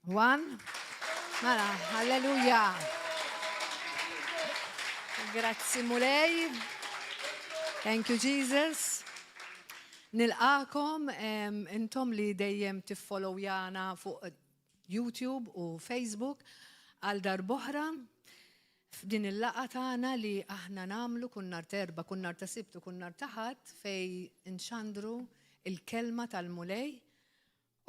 One. Mela, halleluja. Grazzi Mulej. Thank you Jesus. Nilqakom intom li dejjem tiffollowjana fuq YouTube u Facebook għal darb'oħra f'din il-laqgħa tagħna li aħna nagħmlu kull nhar t'Erbgħa, kull nhar ta' Sibt u kull nhar ta' Ħadd fejn inxandru il-kelma tal-Mulej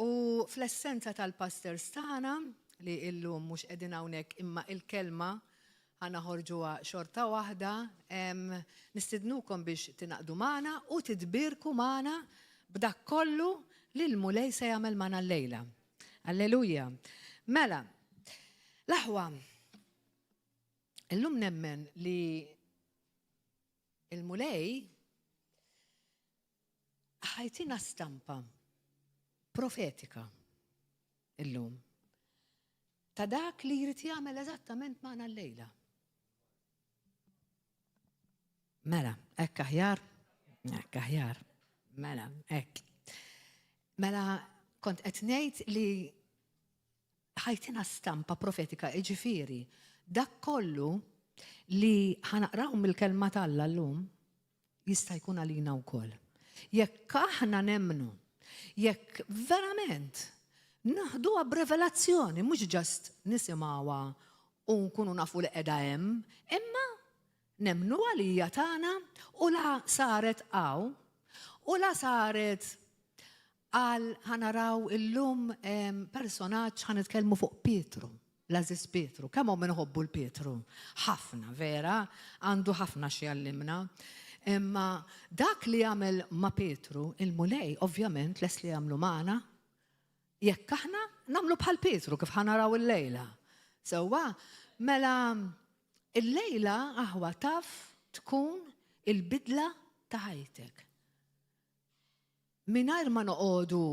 U fl-essenza tal-pastors tagħna, li illum mhux qegħdin hawnhekk imma il-kelma ħa naħorġuha xorta waħda, nistidnukom biex tingħaqdu magħna u titbierku magħna b'dak kollu li l-Mulej se jagħmel magħna llejla. Alleluja. Mela, l-aħwa, illum nemmen li il-Mulej Ħa jtina stampa profetika illum ta' dak li jrid jagħmel eżattament magħna llejla. Mela, hekk aħjar? Hekk aħjar. Mela, hekk. Mela, kont qed ngħid li ħajtina stampa profetika, jiġifieri dak kollu li ħa naqraw mill-kelma t'Alla llum jista' jkun għalina wkoll. Jekk aħna nemmnu, jekk verament naħduha b'revelazzjoni, mhux just nisimgħuha u nkunu nafu li qiegħda hemm, imma nemmnuha li hija tagħna u la saret hawn u la saret Qal, Ħa naraw illum personaġġ ħa nitkellmu fuq Pietru, l-għażiż Pietru. Kemm hawn min iħobbu 'l Pietru? Ħafna, vera, għandu ħafna x'jgħallimna. Imma dak li għamel ma' Pietru, il-Mulej ovvjament lest li jagħmlu magħna jekk aħna nagħmlu bħal Pietru kif ħa naraw illejla. Sewwa, mela illejla aħwa taf tkun il-bidla ta' ħajtek. Mingħajr ma noqogħdu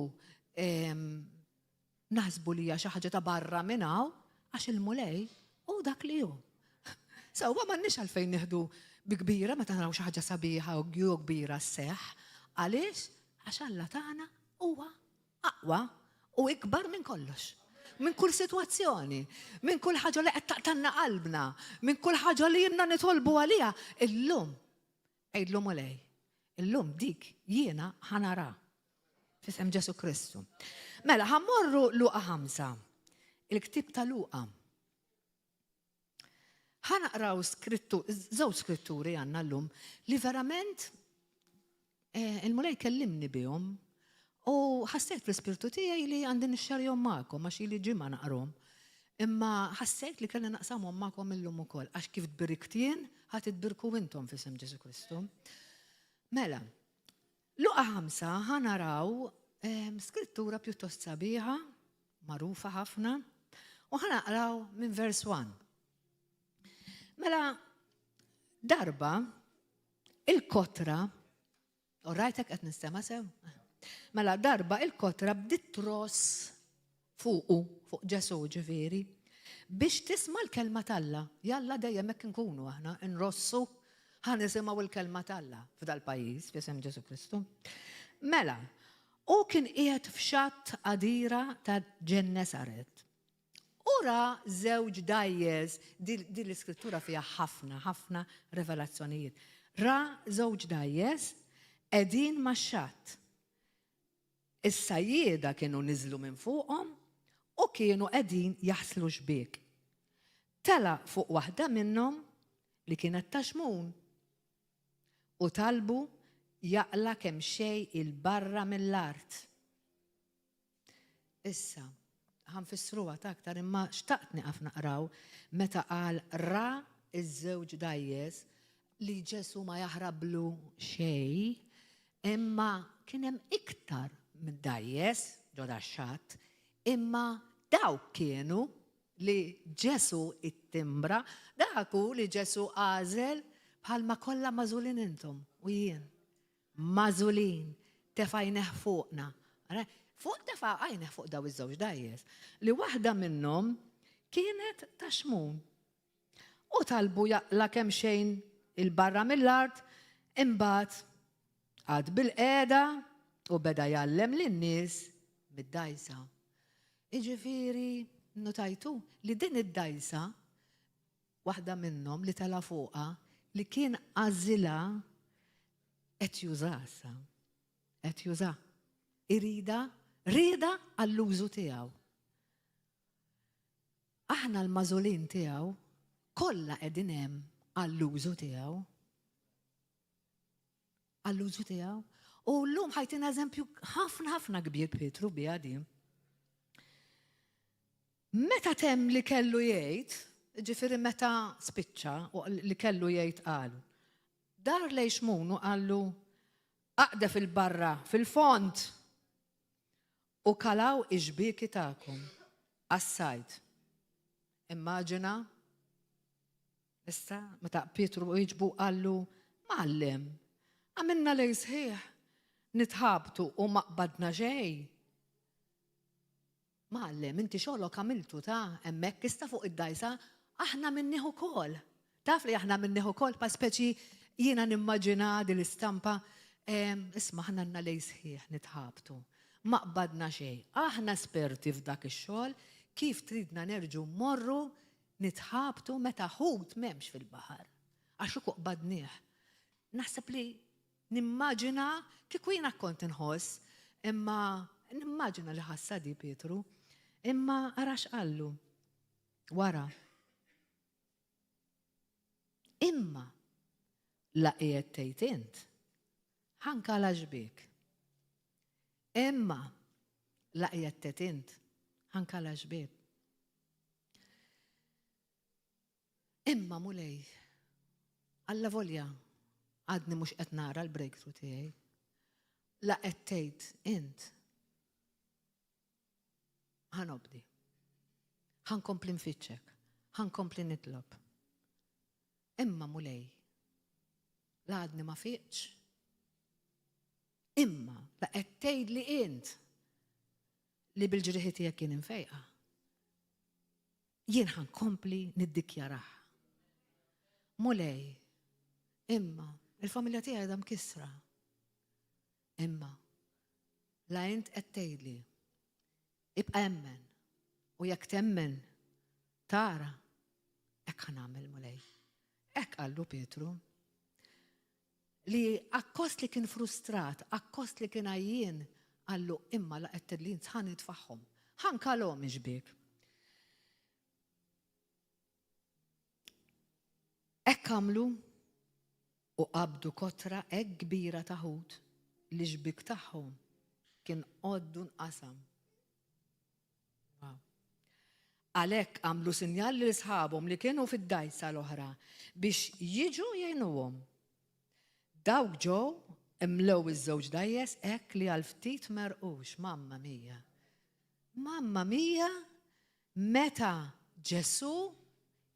naħsbu li hija xi ħaġa ta' barra minn hawn, għax il-Mulej hu dak li hu. Sewwa m'għandniex għalfejn nieħdu bi kbira meta naraw xi ħaġa sabiħa u jew kbira sseħħ. Għaliex? Għax Alla tagħna huwa aqwa u ikbar minn kollox. Minn kull sitwazzjoni, minn kull ħaġa li qed taqtanna qalbna, minn kull ħaġa li ilna nitolbu għaliha. Illum Għidlu Mulej, illum dik jiena ħa nara. F'isem Ġesu Kristu. Mela, ħa mmorru Luqa 5, il-ktieb ta' Luqa. Ħa naqraw skrittu, żewġ skritturi għandna llum li verament eh, il-Mulej kellimni bihom u ħassejt fl-ispirtu tiegħi li għandi nixxarjhom magħkom għax ili ġimgħa naqrom. Imma ħassejt li kellna naqsamhom magħkom illum ukoll, għax kif tbirikt jien, ħa titbirku intom f'isem Ġesù Kristu. Mela, Luqa 5 ħa naraw ehm, skrittura pjuttost sabiħa, magħrufa ħafna, u ħa naqraw minn vers 1. Mela, darba il-kotra U rajtek qed nistema' sew? Mela darba il-kotra bdiet tross fuqu, fuq Ġesù ġifieri, biex tisma' l-kelma t'Alla. Jalla dejjem hekk inkunu aħna, nrossu ħa nisimgħu l-kelma t'Alla f'dal-pajjiż f'isem Ġesù Kristu. Mela, hu kien qiegħed f'xatt għadira ta' Ġennesaret. U ra żewġ dgħajjes, din l-iskrittura fiha ħafna, ħafna revelazzjonijiet. Ra żewġ dgħajjes qegħdin max-xatt. Is-sajjieda kienu niżlu minn fuqhom u kienu qegħdin jaħslu xbiek. Tela' fuq waħda minnhom li kienet ta' Xmun u talbu jaqla' kemxejn 'il barra mill-art. Issa, ħa nfissruha ta' aktar imma xtaqt nieqaf naqraw meta qal ra ż-żewġ dgħajjes li Ġesù ma jaħrablu xejn imma kien hemm iktar mid-dgħajjes ġo dax-xatt imma dawk kienu li Ġesù ittimbra, dak hu li Ġesù għażel bħalma kollha magħżulin intom u jien. Magħżulin, tefajnih fuqna. Fuq tefa' għajneh fuq daw iż-żewġ dgħajjes, li waħda minnhom kienet ta' Xmun. U talbu jaqla' kemxejn 'il barra mill-art, imbagħad qagħad bilqiegħda u beda jgħallem lin-nies mid-dgħajsa. Iġifieri, notajtu li din id-dajsa, waħda minnhom li tela' fuqha, li kien għażilha qed juża issa. Qed juża. Irida, rieda għall-użu tiegħu. Aħna l-magħżulin tiegħu kollha qegħdin hemm għall-użu tiegħu. Għall-użu tiegħu. U llum ħajtina eżempju ħafna ħafna kbir Pietru biha din. Meta temm li kellu jgħid, ġifieri meta spiċċa u li kellu jgħid qalu. Dar lejn Xmun u qallu, aqdef il-barra fil-fond U kalaw ix-xbieki tagħkom għas-sajd. Immaġina issa meta Pietru wieġbu qallu, Mgħallem, għamilna lejl sħiħ nitħabtu u ma qbadna xejn. Mgħallem, inti xogħlok għamiltu ta' hemmhekk issa fuq id-dgħajsa, aħna minnih ukoll. Taf li aħna minnih ukoll pa speċi jiena nimmaġina din l-istampa, isma' aħna għandna lejl sħiħ nitħabtu. Ma qbadna xejn. Aħna esperti f'dak ix-xogħol, kif tridna nerġgħu mmorru nitħabtu meta ħut m'hemmx fil-baħar? Għax ukoll qbadnieh. Naħseb li Nimmaġina, kieku jiena kont inħoss, imma nimmaġina li ħassa di Pietru, imma ara x'qallu wara. Imma la qiegħed tgħid int, ħankala xbik. Imma la qiegħed tgħid int, ħankala xbik. Imma Mulej, allavolja għadni mhux qed nara l-breakthrough tiegħi, la qed tgħid int, ħa nobdi. Ħa nkompli nfittxek, ħa nkompli nitlob. Imma Mulej, la għadni ma fiqtx, imma la qed tgħidli int li bil-ġrieħi tiegħek jien imfejqa. Jien ħa nkompli niddikjarah. Mulej, imma il-familja tiegħi għadha mkissra. Imma la int qed tgħidli, ibqa' emmen u jekk temmen tara, hekk ħa nagħmel Mulej. Hekk qallu Pietru. Li akkost li kien frustrat, akkost li kien għajjien, qallu imma la qed tgħidli int ħa nitfagħhom. Ħa nkalhom ix-xbiek. Hekk għamlu u qabdu kotra hekk kbira ta' ħut li x-xbiek tagħhom kien għoddu nqasam. Għalhekk għamlu sinjal lil sħabhom li kienu fid-dgħajsa l-oħra biex jiġu jgħinuhom. Dawk ġew, imlew iż-żewġ dgħajjes hekk li għal ftit merqux. Mamma mia! Mamma mia! Meta Ġesù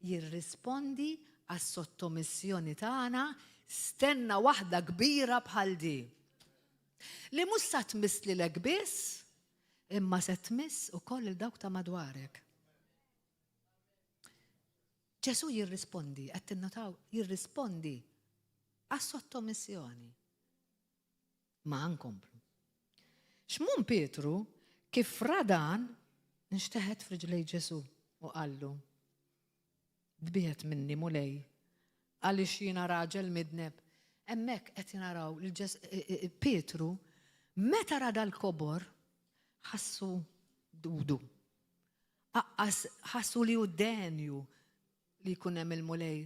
jirrispondi għas-sottomissjoni tagħna, stenna waħda kbira bħal di. Li mhux sa tmiss lilek biss, imma se tmiss ukoll lil dawk ta' madwarek. Ġesù jirrispondi, qed tinnotaw, jirrispondi għas-sottomissjoni. Ma nkomplu. Xmun Pietru kif ra dan nxteħet f'riġlej Ġesù u qallu, Tbiegħed minni, Mulej, għaliex jiena raġel midneb. Hemmhekk qed naraw li Pietru meta ra dal-kobor ħassu dudu. Aqqas ħassu li hu denju li jkun hemm il-Mulej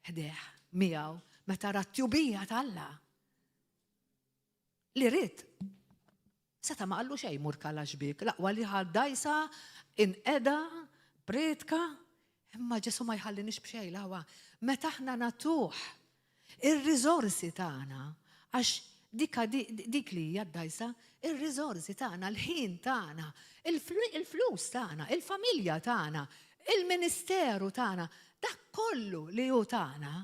ħdejh miegħu meta ra t-tjubija t'Alla. Li ried. Seta' ma qallu xejn mur kala xbiek, l-aqwa li ħa dgħajsa, inqeda, prietka, imma Ġesù ma jħallinix b'xejn l-aħwa. Meta aħna nagħtuh ir-riżorsi tagħna, għax dik dik li hija d-dgħajsa, ir-riżorsi tagħna, l-ħin tagħna, il-flus tagħna, il-familja tagħna, il-ministeru tagħna, dak kollu li hu tagħna,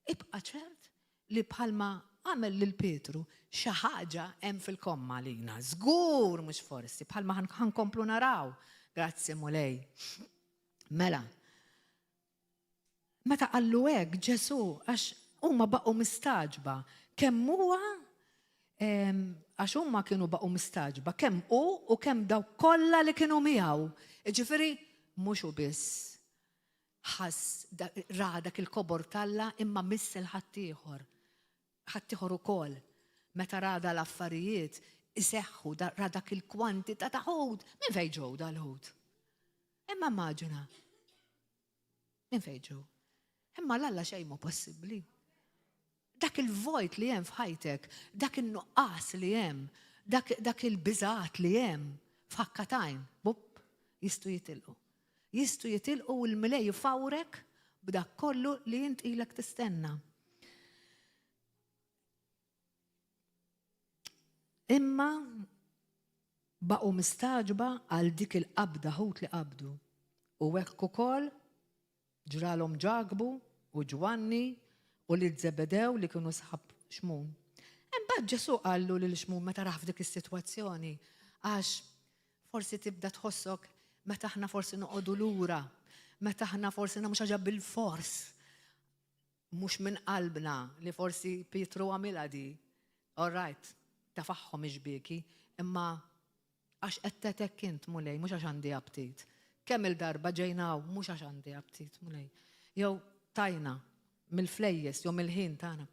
Ibqa' ċert li bħalma għamel lil Pietru, xi ħaġa hemm fil-komma għalina. Żgur mhux forsi, bħalma ħa nkomplu naraw. Grazzi Mulej. Mela, meta qallu hekk Ġesù għax huma baqgħu mistagħġba kemm huwa. Għax huma kienu baqgħu mistagħġba kemm hu u kemm dawk kollha li kienu miegħu. Jiġifieri mhux hu biss ħass ra dak il-kobor t'Alla imma miss 'il ħaddieħor. Ħaddieħor ukoll meta ra dal-affarijiet iseħħu, ra dak il-kwantità ta' ħut. Minn fejn ġew dal-ħut? Imma immaġina. Minn fejn ġew? Imma l-Alla xejn mhu possibbli. Dak il-vojt li hemm f'ħajtek, dak in-nuqqas li hemm, dak, dak il-biżgħat li hemm, f'ħakka t'għajn, bup, jistgħu jitilqu. Jistgħu jitilqu u l-Mulej ifawrek b'dak kollu li int ilek tistenna. Imma baqgħu mistagħġba għal dik il-qabda ħut li qabdu. U hekk ukoll Ġralhom Ġakbu u Ġwanni u lil Żebedew li kienu sħab Xmun. Imbagħad Ġesù qallu lil Xmun meta rah f'dik is-sitwazzjoni, għax forsi tibda tħossok meta aħna forsi noqogħdu lura, meta aħna forsi nagħmlu xi ħaġa bilfors, mhux minn qalbna li forsi Pietru għamilha di. All right, tefagħhom ix-xbieki, imma Għax qed tgħid hekk int, Mulej, mhux għax għandi aptit. Kemm-il darba ġejna hawn mhux għax għandi aptit, Mulej. Jew tajna mill-flejjes jew mill-ħin tagħna.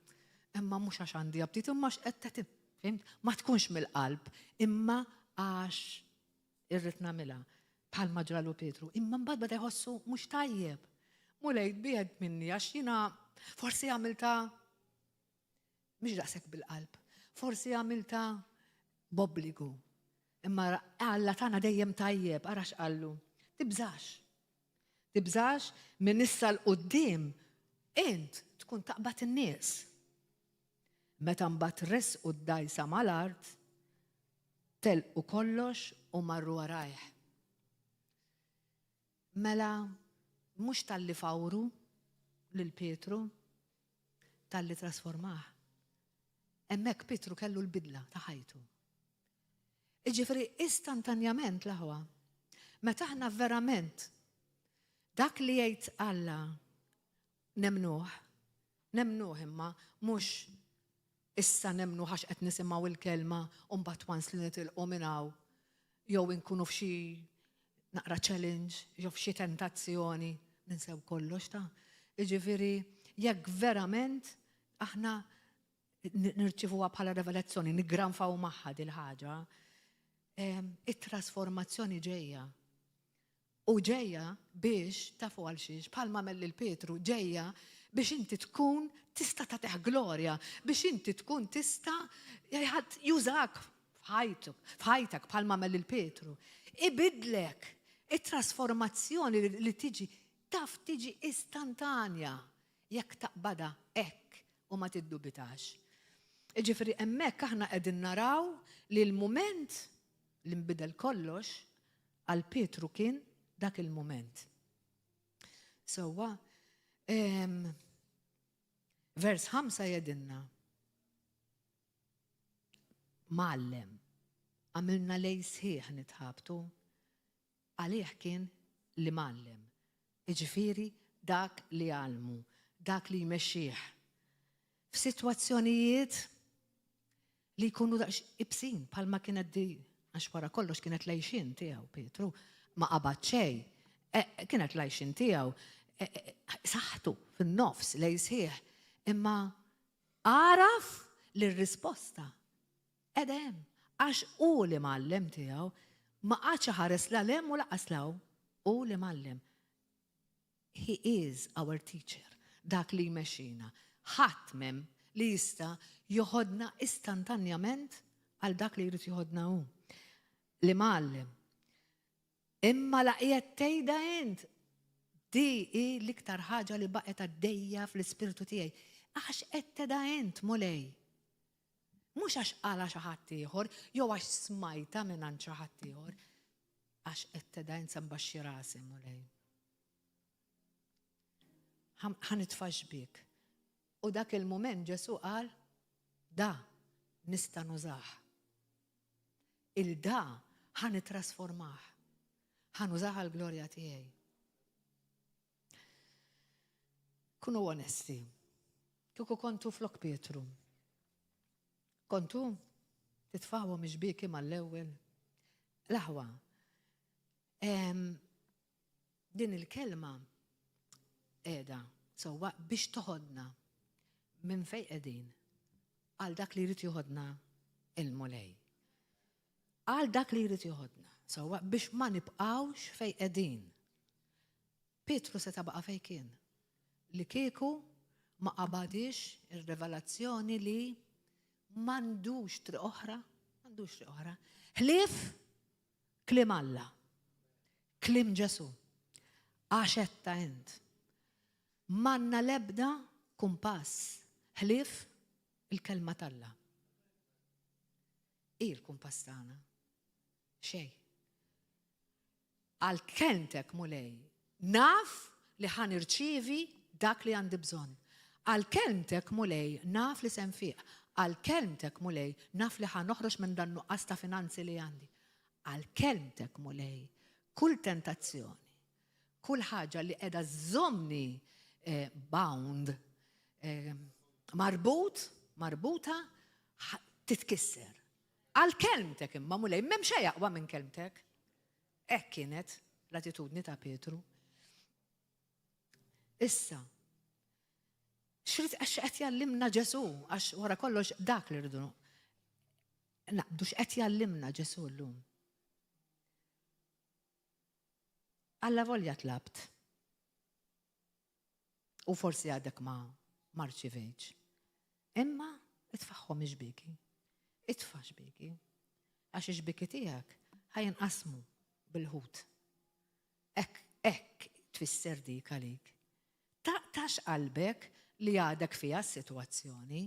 Imma mhux għax għandi aptit, imma għax qed tgħid int. Fhimt? Ma tkunx mill-qalb, imma għax irrid nagħmilha. Bħalma ġralu Pietru. Imma mbagħad beda jħossu mhux tajjeb. Mulej, tbiegħed minni għax jiena forsi għamiltha Mhix daqshekk bil-qalb. Forsi għamiltha b'obbligu. Imma Alla tagħna dejjem tajjeb, ara x'qallu. Tibżax. Tibżax minn issa 'l quddiem int tkun taqbad in-nies. Meta mbagħad resqu d-dgħajsa mal-art, telqu kollox u marru warajh. Mela mhux talli fawru lil Pietru, talli trasformah. Hemmhekk Pietru kellu l-bidla ta' ħajtu. Iġifieri istantanjament l-aħwa, meta aħna verament dak li jgħid Alla nemnuh, nemnuh imma mhux Issa nemmnu għax qed nisimgħu l-kelma u mbagħad once li nitilqu minn hawn jew inkunu f'xi naqra challenge jew f'xi tentazzjoni ninsew kollox ta'. Jiġifieri jekk verament aħna nirċivuha bħala revelazzjoni, niggranfaw magħha dil-ħaġa, it-trasformazzjoni ġejja. U ġejja biex, tafu għal xiex, bħalma għamel lil Pietru, ġejja biex inti tkun tista' tagħtih glorja, biex inti tkun tista' ħadd jużak f'ħajtu, f'ħajtek bħalma għamel lil Pietru. Ibidlek it-trasformazzjoni li tiġi taf tiġi istantanja jekk taqbadha hekk u ma tiddubitax. Jiġifieri hemmhekk aħna qegħdin naraw li l-mument li nbidel kollox għal Pietru kien dak il-mument. Sewwa, vers 5 jedinna. Mgħallem, għamilna lejl sħiħ nitħabtu, għalih kien l-imgħallem, jiġifieri dak li jgħallmu, dak li jmexxih. F'sitwazzjonijiet li jkunu daqs ibsin bħalma kienet di, għax wara kollox kienet l-għixien tiegħu Pietru, ma qabad xejn, e, kienet l-għixien tiegħu, e, e, saħħtu fin-nofs lejl sħiħ, imma għaraf li r-risposta qiegħda hemm, għax hu l-imgħallem tiegħu, ma qagħadx iħares la 'l hemm u lanqas 'l hawn, hu l-imgħallem. He is our teacher, dak li jmexxina. Ħadd m'hemm li jista' joħodna istantanjament għal dak li jrid joħodna hu. L-imgħallem. Imma la qiegħed tgħidha int, di hi l-iktar ħaġa li baqgħet għaddejja fl-ispirtu tiegħi. Għax qed tgħidha int, Mulej. Mhux għax qalha xi ħadd ieħor jew għax smajtha mingħand xi ħadd ieħor. Għax qed tgħidha int se nbaxxi rasi, Mulej. Ħa nitfa' xbiek. U dak il-mument Ġesù qal, da nista' nużah. Il-da ħa nittrasformah. Ħa nużah għall-glorja tiegħi. Kunu onesti. Kieku kontu flok Pietru. Kontu? Titfgħuhom ix-xbieki mal-ewwel. L-aħwa, din il-kelma qiegħda sewwa biex toħodna minn fejn qegħdin għal dak li jrid joħodna il-Mulej. Għal dak li jrid joħodna, sewwa biex ma nibqgħux fejn qegħdin. Pietru seta' baqa' fejn kien. Li kieku ma qabadhiex ir-rivelazzjoni li m'għandux triq oħra, m'għandux triq oħra, ħlief kliem Alla, kliem Ġesù. Għax għedtha int. M'għandna l-ebda kumpass ħlief il-kelma t'Alla. Hi l-kumpass tagħna. Xejn. Għal kelmtek, Mulej, naf li ħa nirċievi dak li għandi bżonn. Għal kelmtek, Mulej, naf li se nfiq. Għal kelmtek, Mulej, naf li ħa noħroġ minn dan nuqqas ta' finanzi li għandi. Għal kelmtek, Mulej, kull tentazzjoni, kull ħaġa li qiegħda żżommni eh, bound, eh, marbut, marbuta, titkisser. Għal kelmtek imma, Mulej, m'hemm xejn aqwa minn kelmtek. Hekk kienet l-attitudni ta' Pietru. Issa, xrid għax qed jallimna Ġesù, għax wara kollox dak li rridu naqbdu x'qed jallimna Ġesù llum. Alla volja tlabt. U forsi għadek ma marċivejtx. Imma itfaħħom ix-xbieki. Itfa' xbieki. Għax ix-xbieki tiegħek ħa jinqasmu bil-ħut. Hekk, hekk tfisser dik għalik. Taqtax qalbek li għadek fiha s-sitwazzjoni.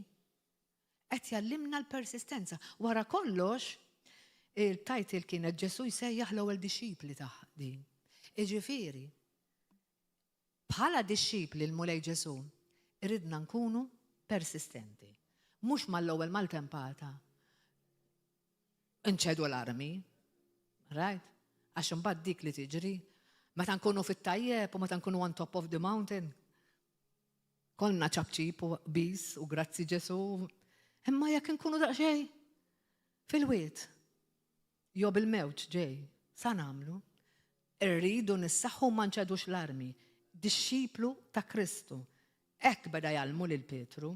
Qed jgħallimna l-persistenza. Wara kollox, il-title kienet Ġesù jsejjaħ l-ewwel dixxipli tagħ din. Iġifieri, Bħala dixxipli l-Mulej Ġesù jridna nkunu persistenti. Mhux mal-ewwel maltempata nċedu l-armi. Right? Għax imbagħad dik li tiġri meta nkunu fit-tajjeb u meta nkunu on top of the mountain. Konna ċapċip u bis u grazzi Ġesù. Imma jekk nkunu daqsxejn fil-wied jew bil-mewġ ġej, sa nagħmlu? Irridu nissaħħu ma nċedux l-armi. Dixxiplu ta' Kristu. Hekk beda jgħallmu lil Pietru.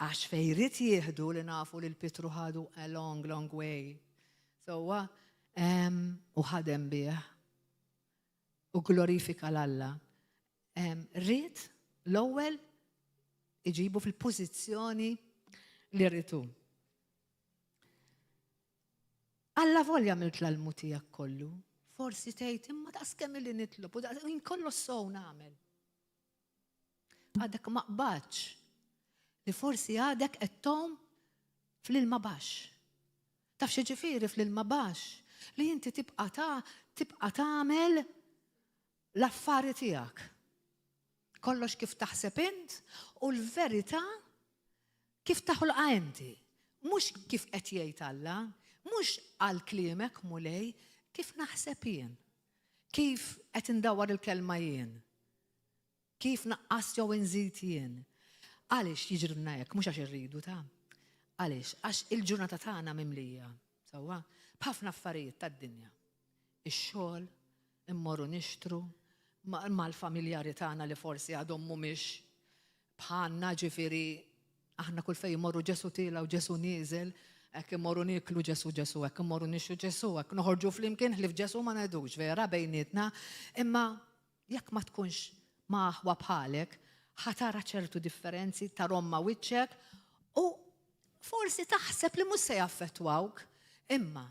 Għax fejn ried jieħdu li nafu lil Pietru ħadu a long, long way. Sewwa, u ħadem bih. U glorifika l-Alla. Ried l-ewwel iġibu fil-pożizzjoni li rritu. Allavolja għamilt l-almu tiegħek kollu, forsi tgħid imma daqs kemm ili nitlob u daqs jien kollox sew nagħmel. Għadek ma qbadx li forsi għadek qed tgħum fl-ilma baxx. Taf xi ġifieri fl-ilma baxx? Li inti tibqa' ta' tibqa' tagħmel l-affari tiegħek. Kollox kif taħseb int u l-verità kif taħolqha inti. Mhux kif qed jgħid Alla, mhux għal kliemek Mulej, kif naħseb jien. Kif qed indawwar il-kelma jien. Kif naqqas jew inżid jien. Għaliex jiġrilna hekk, mhux għax irridu ta'. Għaliex? Għax il-ġurnata tagħna mimlija, sewwa, b'ħafna affarijiet tad-dinja. Ix-xogħol, immorru nixtru, mal-familjari tagħna li forsi għadhom mhumiex bħalna, ġifieri aħna kull fejn imorru Ġesù tiela' u Ġesù nieżel, hekk immorru nieklu Ġesù Ġesù, hekk immorru nixtru Ġesù, hekk noħorġu flimkien ħlief Ġesù ma ngħidux vera bejnietna, imma jekk ma tkunx ma' aħwa bħalek, ħa tara ċertu differenzi, tarhom ma' wiċċek u forsi taħseb li mhux se jaffettwawk, imma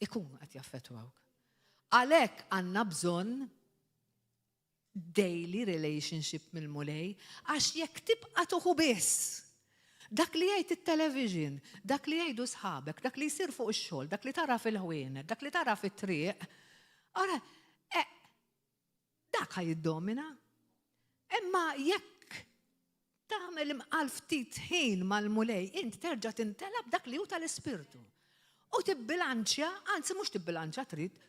ikunu qed jaffettwawk. Għalhekk għandna bżonn daily relationship mill-Mulej, għax jekk tibqa' tuħu biss dak li jgħid it-television, dak li jgħidu sħabek, dak li jsir fuq ix-xogħol, dak li tara fil-ħwienet, dak li tara fit-triq, ora, e, dak ħa jiddomina. Imma jekk tagħmel imqal ftit ħin mal-Mulej, int terġa' tintela b'dak li hu tal-Ispirtu. U tibbilanċja, anzi mhux tibbilanċja trid,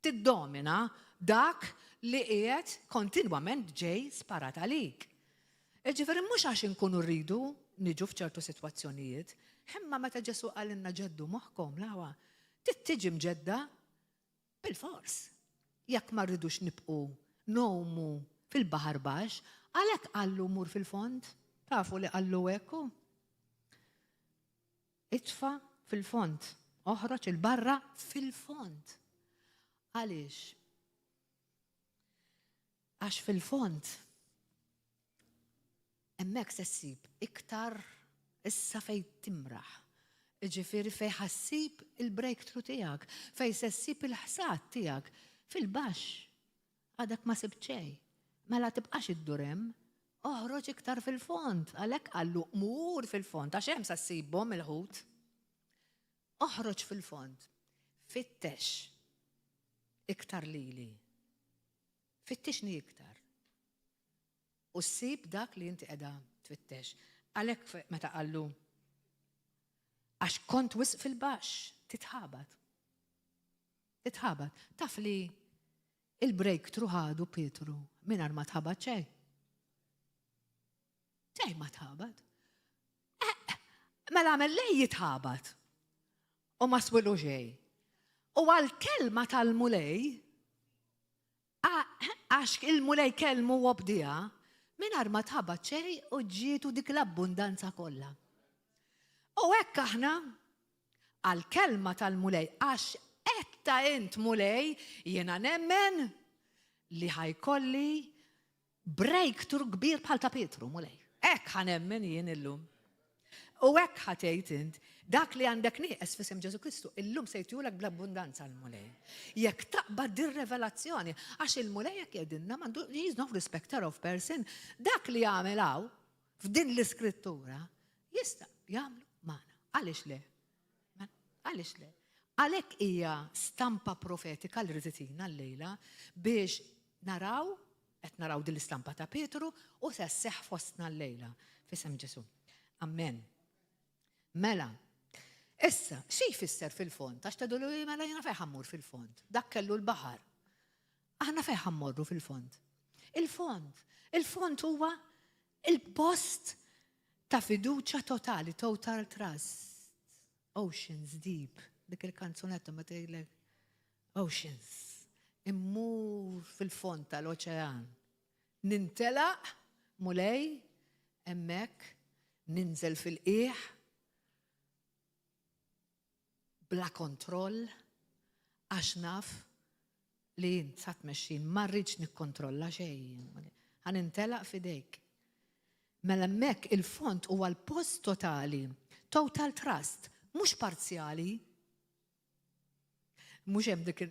tiddomina dak li qiegħed kontinwament ġej sparat għalik. Ġifieri mhux għax inkunu rridu niġu f'ċertu sitwazzjonijiet, Imma meta Ġesù qalilna ġeddu moħħkom, l-aħwa, trid tiġi mġedda bilfors. Jekk ma rridux nibqgħu ngħumu fil-baħar baxx, għalhekk qallu mur fil-fond. Tafu li qallu hekk hu? Itfa' fil-fond, oħroġ 'il barra fil-fond. Għaliex? Għax fil-fond hemmhekk se ssib iktar issa fejn timraħ. Jiġifieri fejn ħa ssib il-breakthrough tiegħek, fejn se ssib il-ħsad tiegħek. Fil-baxx għadek ma sibt xejn. Mela tibqax iddur hemm, oħroġ iktar fil-fond. Għalhekk qallu mur fil-fond għax hemm se ssibhom il-ħut. Oħroġ fil-fond, fittex iktar lili. Fittixni iktar. U ssib dak li inti qiegħda tfittex. Għalhekk meta qallu għax kont wisq fil-baxx, titħabat. Titħabat. Taf li il-breakthrough ħadu Pietru mingħajr ma tħabat xejn. Xejn ma tħabat. Eh, mela għamel lej jitħabat. U ma swilu xejn. U għal-kelma tal-Mulej, Għax il-Mulej kellmu u obdiha, mingħajr ma tħabat xejn u ġietu dik l-abbundanza kollha. U hekk aħna għall-kelma tal-Mulej, għax għedtha int Mulej, jiena nemmen li ħa jkolli Breakthrough kbir bħal ta' Pietru, Mulej. Hekk ħa nemmen jien illum. U hekk ħa tgħid int, dak li għandek nieqes f'isem Ġesu Kristu, illum se jtihulek bl-abbundanza l-Mulej. Jekk taqbad din revelazzjoni, għax il-Mulej jekk jgħidilna m'għandu he is no respecter of person, dak li għamel hawn f'din l-iskrittura jista' jagħmlu magħna. Għaliex le? Għaliex le? Għalhekk hija stampa profetika li rrid llejla biex naraw, qed naraw din l-istampa ta' Pietru u se sseħħ fostna llejla f'isem Ġesù. Amen. Mela, issa, xi jfisser fil-fond? Għax tgħidu li mela jiena fejn ħammur fil-fond. Dak kellu l-baħar. Aħna fejn ħammorru fil-fond? Il-fond. Il-fond huwa il-post ta' fiduċja totali, total trust. Oceans deep, dik il-kanzunetta ma tgħidlek Oceans. Immur fil-fond tal-oċean. Nintelaq, Mulej, hemmhekk, ninżel fil-qiegħ, bla kontroll, għax naf li int sa tmexxin, ma rridx nikkontrolla xejn. Ħa nintelaq f'idejk. Mela hemmhekk il-fond huwa l-post totali, total trust, mhux parzjali. Mhux hemm dik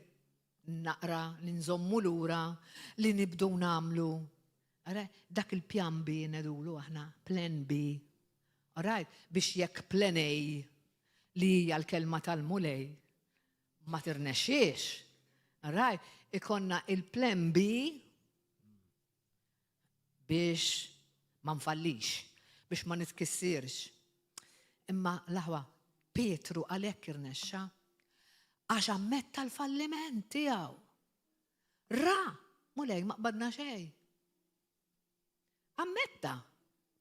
naqra li nżommu lura li nibdu nagħmlu. Dak il-pjan B ngħidulu aħna, plan B. Alright, biex jekk plan A li hija l-kelma tal-Mulej ma tirnexxiex, alright, ikonna il-plan B biex ma nfallix, biex ma nitkissirx. Imma l-aħwa, Pietru għalhekk irnexxa għax ammetta l-falliment tiegħu. Ra, Mulej ma qbadna xejn. Ammetta,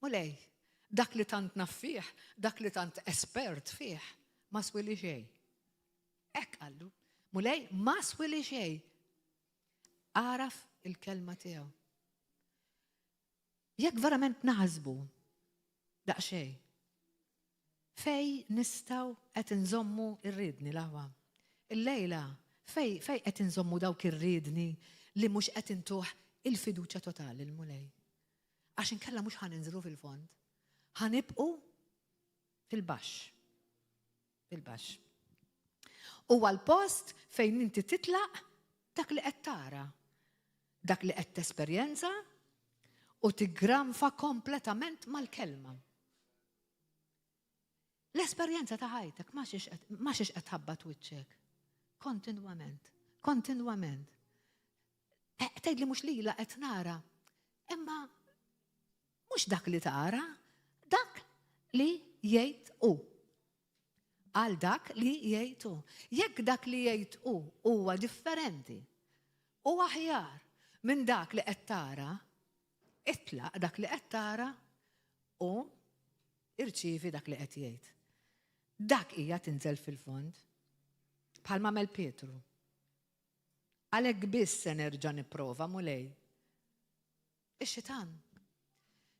Mulej, dak li tant naf fih, dak li tant espert fih, ma swili xejn. Hekk qallu, Mulej, ma swili xejn. Għaraf il-kelma tiegħu. Jekk verament naħsbu daqsxejn, fej nistgħu qed inżommu r-riedni l-aħwa? Illejla fej fej qed inżommu dawk ir-riedni li mhux qed intuh il-fiduċja totali l-Mulej? Għax inkella mhux ħa ninżlu fil-fond. Ħa nibqu fil-baxx. Fil-baxx. Huwa l-post fejn inti titlaq dak li qed tara, dak li qed tesperjenza u tiggranfa kompletament mal-kelma. L-esperjenza ta' ħajtek ma xiex qed tħabbat wiċċek. Kontinwament, kontinwament. Eh, tgħid li mhux lila qed nara, imma mhux dak li tara, dak li jgħid hu. Għal dak li jgħid hu. Jekk dak li jgħid hu huwa differenti u aħjar minn dak li qed tara, itlaq dak li qed tara u irċievi dak li qed jgħid. Dak hija tinżel fil-fond. Bħalma għamel Pietru. Għalhekk biss se nerġa' nipprova, Mulej. Ix-xitan.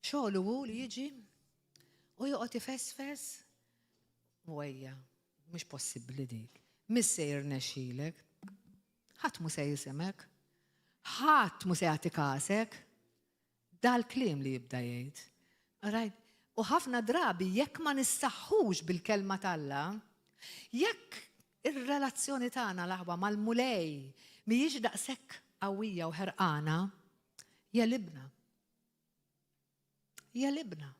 Xogħlu hu li jiġi u joqgħod ifesfes u ejja, mhux possibbli dik. Mis se jirnexxilek. Ħadd mhu se jisimek. Ħadd mhu se jagħti kasek. Dal-kliem li jibda jgħid. Right? U ħafna drabi jekk ma nissaħħux bil-kelma t'Alla, jekk ir-relazzjoni tagħna l-aħwa mal-Mulej mhijiex daqshekk qawwija u ħerqana, jegħlibna. Jegħlibna.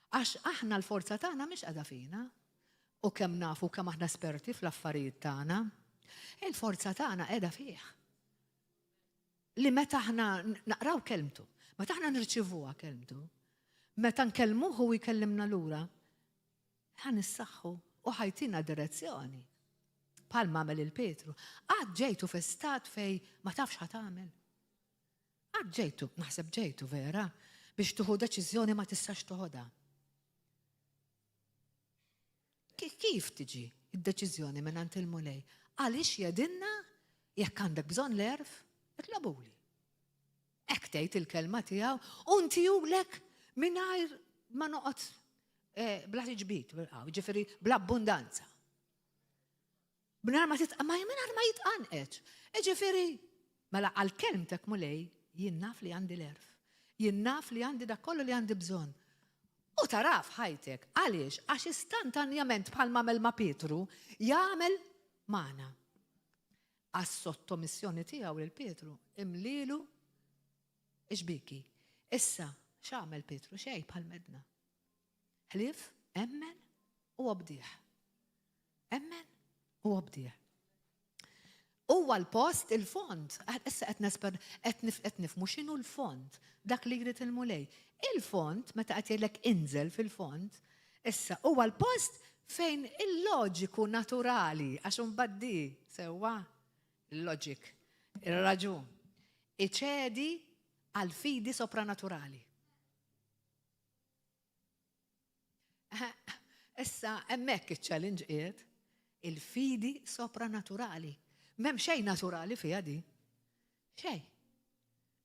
Għax aħna l-forza tagħna mhix qiegħda fina. U kemm nafu kemm aħna esperti fl-affarijiet tagħna. Il-forza tagħna qiegħda fih. Li meta aħna naqraw kelmtu, meta aħna nirċivuha kelmtu, meta nkellmuh u jkellimna lura, ħa nissaħħu u ħa jtina direzzjoni. Bħalma għamel il-Pietru. Qatt ġejtu fi stat fej ma tafx ħa tagħmel. Qatt ġejtu, naħseb ġejtu vera, biex tuħu deċiżjoni ma tistax toħodha. Kif tiġi id-deċiżjoni minn il-Mulej? Għaliex jedinna jekk għandek bżonn l-għerf, itlobuli. Hekk tgħid il-kelma tiegħu u ntihulek mingħajr ma noqgħod eh, bla tiġbid, ġifieri bl-abbundanza. Mingħajr ma titqa' mingħajr ma jitqanqeġ. Ġifieri, mela għal kelmtek Mulej, jien naf li għandi l-għerf. Jien naf li għandi dak kollu li għandi bżonn. U taraf ħajtek, għaliex? Għax istantanjament bħalma għamel ma' Pietru, jagħmel magħna. Għas-sottomissjoni tiegħu lil Pietru, imlielu ix-xbieki. Issa, x'għamel Pietru? Xejn bħal medna. Ħlief emmen u obdih. Emmen u obdih. Huwa l-post, il-fond. Issa qed nesper qed nifhmu x'inhu l-fond, dak li jrid il-Mulej. Il-fond, meta qed jgħidlek inżel fil-fond, issa huwa l-post fejn il-loġiku naturali, għax imbagħad di sewwa il-logic, ir-raġun, iċedi għal fidi sopranaturali. Issa hemmhekk iċ-challenge qiegħed il-fidi sopranaturali. M'hemm xejn naturali fiha di. Xejn.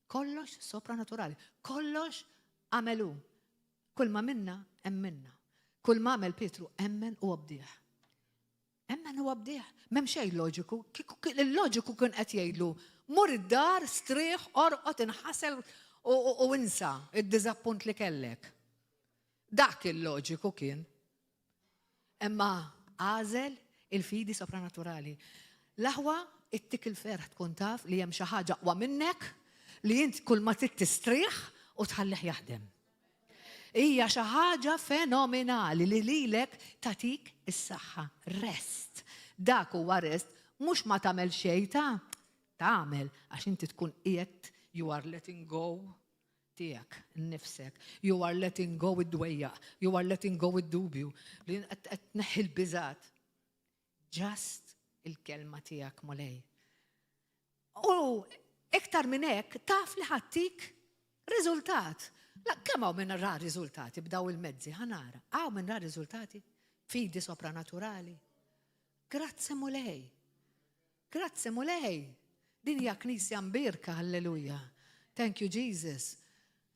Kollox sopranaturali. Kollox għamelu. Kull ma minna emminna. Kull ma għamel Pietru emmen u obdih. Emmen u obdih. M'hemm xejn loġiku. Il-loġiku kien qed jgħidlu mur id-dar, strieħ, orqod, inħasel u insa id-diżappunt li kellek. Dak il-loġiku kien. Imma għażel il-fidi sopranaturali. L-aħwa ittik il-ferħ tkun taf li hemm xi ħaġa aqwa minnek li int kull ma trid tistrieħ u tħallih jaħdem. Hija xi ħaġa fenomenali li lilek tagħtik is-saħħa. Rest. Dak huwa rest, mhux ma tagħmel xejn ta' tagħmel għax inti tkun qiegħed you are letting go tiegħek nnifsek. You are letting go id-dwejjaq, you are letting go id-dubju, li qed tneħħi l-biżat. Just il-kelma tiegħek Mulej. U iktar minn hekk taf li ħattik riżultat. La, kemm hawn minn ra riżultati b'daw il-mezzi ħanara. Hawn minn ra riżultati fidi sopranaturali. Grazzi Mulej. Grazzi Mulej. Din hija knisja mbierka, halleluja. Thank you Jesus.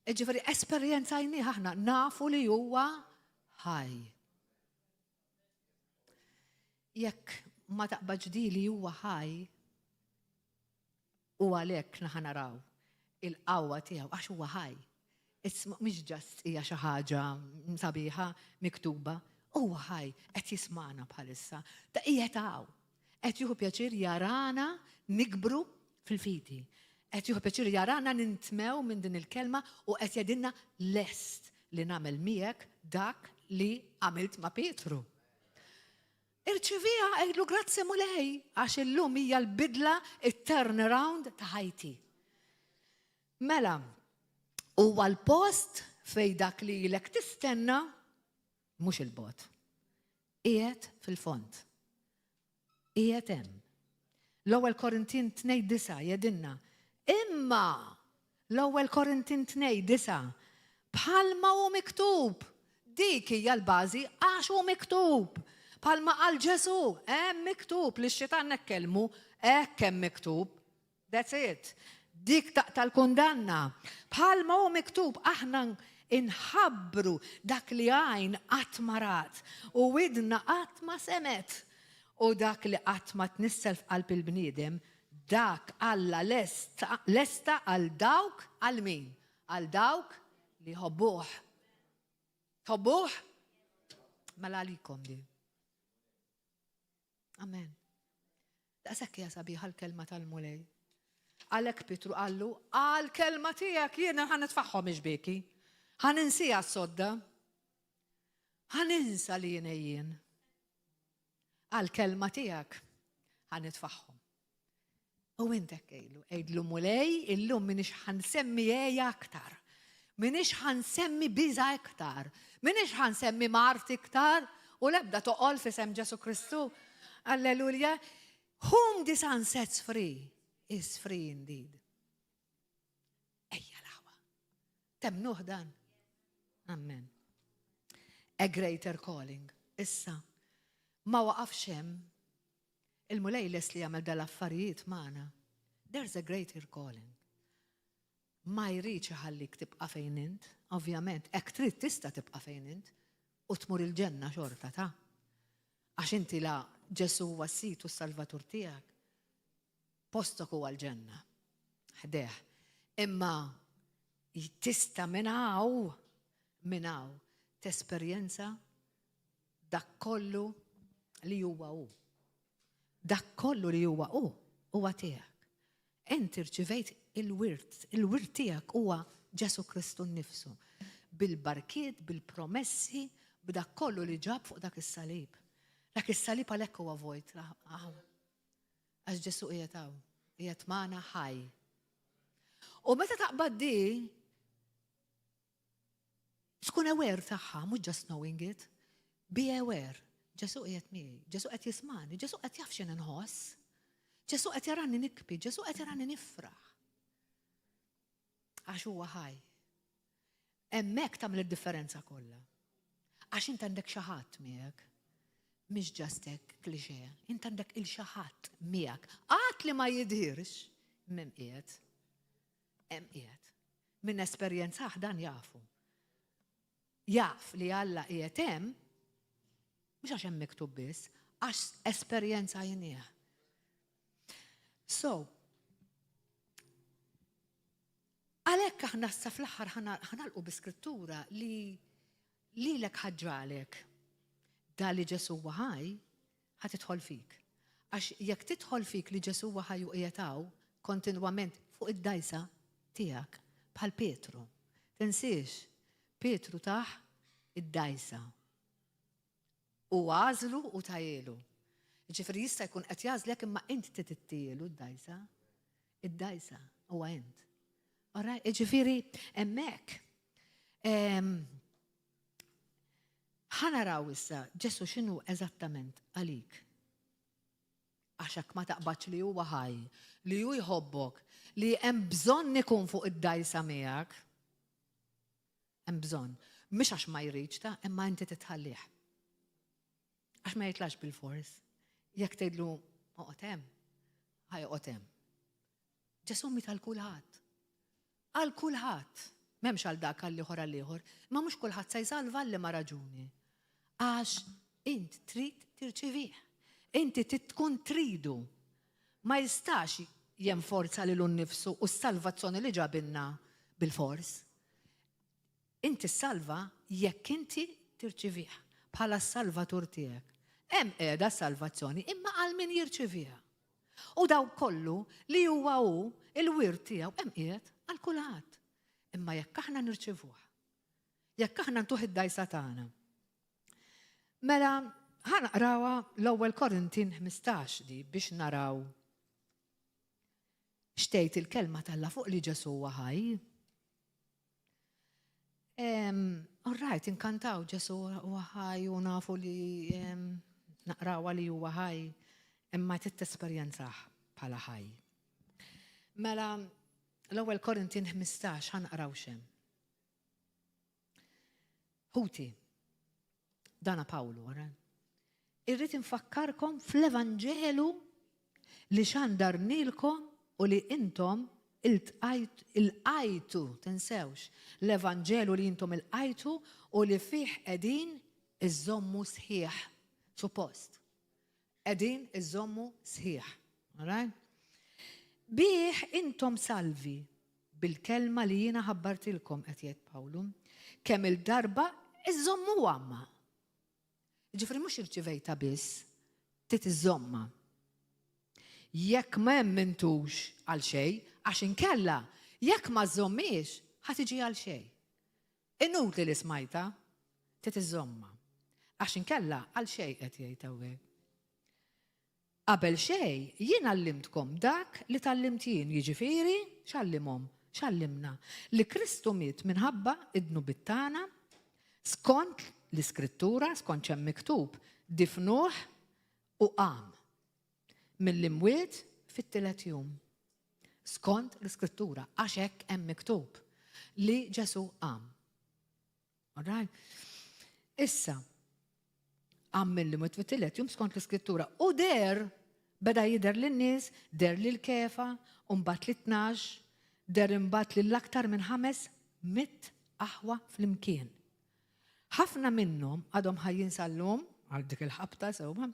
Ġifieri esperjenzajnih aħna nafu li huwa ħaj. Jekk ma taqbadx di li huwa ħaj, u għalhekk naħa naraw il-qawwa tiegħu għax huwa ħaj. Mhix just hija xi ħaġa sabiħa miktuba, huwa ħaj qed jismagħna bħalissa. Ta' qiegħed hawn. Qed jieħu pjaċir jarana nikbru fil-fidi. Qed jieħu pjaċir jarana nintmew minn din il-kelma u qed jgħidilna lest li nagħmel miegħek dak li għamilt ma' Pietru. Irċiviha għidlu grazzi Mulej għax illum hija l-bidla it-turnaround ta' ħajti. Mela, huwa l-post fej dak li ilek tistenna mhux il-bot. Qiegħed fil-fond. Qiegħed hemm. L-ewwel Korintin 2:9 jgħidilna, imma l-ewwel Korintin 2:9 bħalma hu miktub, dik hija l-bażi għax hu miktub. Bħalma qal Ġesù, hemm miktub li x-xitan hekk kellmu, hekk hemm miktub. That's it. Dik taqta' l-kundanna. Bħalma hu miktub aħna inħabbru dak li għajn qatt ma rat u widna qatt ma semgħet u dak li qatt ma tnissel f'qalb il-bniedem, dak Alla lesta għal dawk għal min? Għal dawk li jħobbuh. Tħobbuh? Mela għalikom di. Amen. Daqshekk hija sabiħa l-kelma tal-Mulej. Għalhekk Pietru qallu, għal kelma tiegħek jiena ħa nitfagħhom ix-xbieki. Ħa ninsija s-sodda. Ħa ninsa li jien jien. Għal kelma tiegħek ħa nitfagħhom. U int hekk għidlu, għidlu Mulej, illum minix ħa nsemmi għeja aktar. Minix ħa nsemmi biża iktar. Minix ħa nsemmi mard iktar u l-ebda toqol f'isem Ġesu Kristu. Alleluja. Whom the Son sets free is free indeed. Ejja l-aħwa. Temnuh dan. Amen. A greater calling. Issa, ma waqafx hemm Il-Mulej lest li jagħmel dal-affarijiet magħna. There's a greater calling. Ma jridx iħallik tibqa' fejn int, ovvjament, hekk trid tista' tibqa' fejn int u tmur il-ġenna xorta ta' għax inti la Ġesu huwa s-Sid u s-Salvatur tiegħek. Postok huwa l-ġenna. Ħdejh. Imma tista' minn hawn minn hawn tesperjenza Dak kollu li huwa hu. Dak kollu li huwa hu, huwa tiegħek. Int irċivejt il-wirt, il-wirt tiegħek huwa Ġesu Kristu nnifsu. Bil-barkiet, bil-promessi, b'dak kollu li ġab fuq dak is-salib. Dak is-salib għalhekk huwa vojt. Għax Ġesu qiegħed hawn, qiegħed magħna ħaj. U meta taqbad di, Tkun aware tagħha, mhux just knowing it. Be aware. Ġesu qiegħed miegħi, Ġesu qed jismani, Ġesu qed jaf x'in inħoss. Ġesu qed jarani nikbi, Ġesu qed jarani nifraħ. Għax huwa ħaj. Hemmhekk tagħmel id-differenza kollha. Għax int għandek xi ħadd miegħek. Mhix just hekk cliché. Int għandek il xi ħadd miegħek. Qatt li ma jidhirx m'hemm qiegħed. Hemm qiegħed. Min esperjenzah dan jafu. Jaf li Alla qiegħed hemm, mhux għax hemm miktub biss, għax esperjenzajnieh. So, għalhekk aħna sa fl-aħħar ħanalqu bi skrittura li lilek ħaġġalek da li Ġesu huwa ħaj, ħa tidħol fik. Għax jekk tidħol fik li Ġesù huwa ħaj u qiegħed hawn kontinwament fuq id-dgħajsa tiegħek, bħal Pietru. Tinsiex, Pietru tah id-dgħajsa. U għażlu u tahielu. Ġifieri jista' jkun qed jagħżlek imma int trid ittielu d-dgħajsa. Id-dgħajsa huwa int. Ora, ġifieri hemmhekk Ħa naraw issa Ġesù x'inhu eżattament għalik. Għax hekk ma taqbadx li huwa ħaj, li hu jħobbok, li hemm bżonn ikun fuq id-dgħajsa miegħek. Hemm bżonn. Mhux għax ma jridx ta' imma inti titħallih. Għax ma jitlax bil-fors. Jekk tgħidlu oqgħod hemm, ħa joqgħod hemm. Ġesù miet għal kulħadd. Għal kulħadd. M'hemmx għal dak għal ieħor għal ieħor. Ma mhux kulħadd se jsalva għal liema raġuni. Għax int trid tirċivih. Inti trid tkun tridu. Ma jistax jenforza lilu nnifsu u s-salvazzjoni li ġabilna bil-fors. Inti ssalva jekk inti tirċivih bħala s-Salvatur tiegħek. Hemm qiegħda s-salvazzjoni imma għal min jirċiviha. U dawk kollu li huwa hu il-wirt tiegħu hemm qiegħed għal kulħadd. Imma jekk aħna nirċivuh, jekk aħna ntuh id-dajsa tagħna. Mela, ħa naqrawha l-ewwel Korintin 15 di biex naraw xtejt il-kelma t'Alla fuq li Ġesu huwa ħaj. All right, inkantaw Ġesu huwa ħaj u nafu li naqrawha li huwa ħaj, imma trid tesperjenzah bħala ħaj. Mela, l-ewwel Korintin 15 ħa naqraw xem. Ħuti, dana Pawlu, ara. Irrid infakkarkom fl-Evanġelu li xandarnilkom u li intom ilqajtu, tinsewx, l-Evanġelu li intom ilqajtu u li fih qegħdin iżommu sħiħ. Suppost. Qegħdin iżommu sħiħ. Alright? Bih intom salvi bil-kelma li jiena ħabbartilkom qed jgħid Pawlu, kemm il-darba iżommu għamma. Ġifri mhux irċivejta biss, trid iżomma. Jekk ma emmintux għal xejn, għax inkella jekk ma żommiex ħa tiġi għal xejn. Inutli li smajta, trid iżomma. Għax inkella għal xejn qed jgħid hawnhekk. Qabel xejn, jien għallimtkom dak li tgħallimt jien, jiġifieri, x'għallimhom? X'għallimna? Li Kristu miet minħabba d-dnubiet tagħna, skont l-Iskrittura, skont x'hemm miktub, difnuh u qam mill-imwiet fit-tielet jum. Skont l-Iskrittura, għax hekk hemm miktub li Ġesù qam. All right? Issa, qam mill-imwiet fit-tielet jum skont l-Iskrittura u der beda jidher lin-nies, der lil Kefa, u mbagħad lit-12, der imbagħad lil aktar minn 500 aħwa flimkien. Ħafna minnhom għadhom ħajjin sal-lum, għal dik il-ħabta sewwa,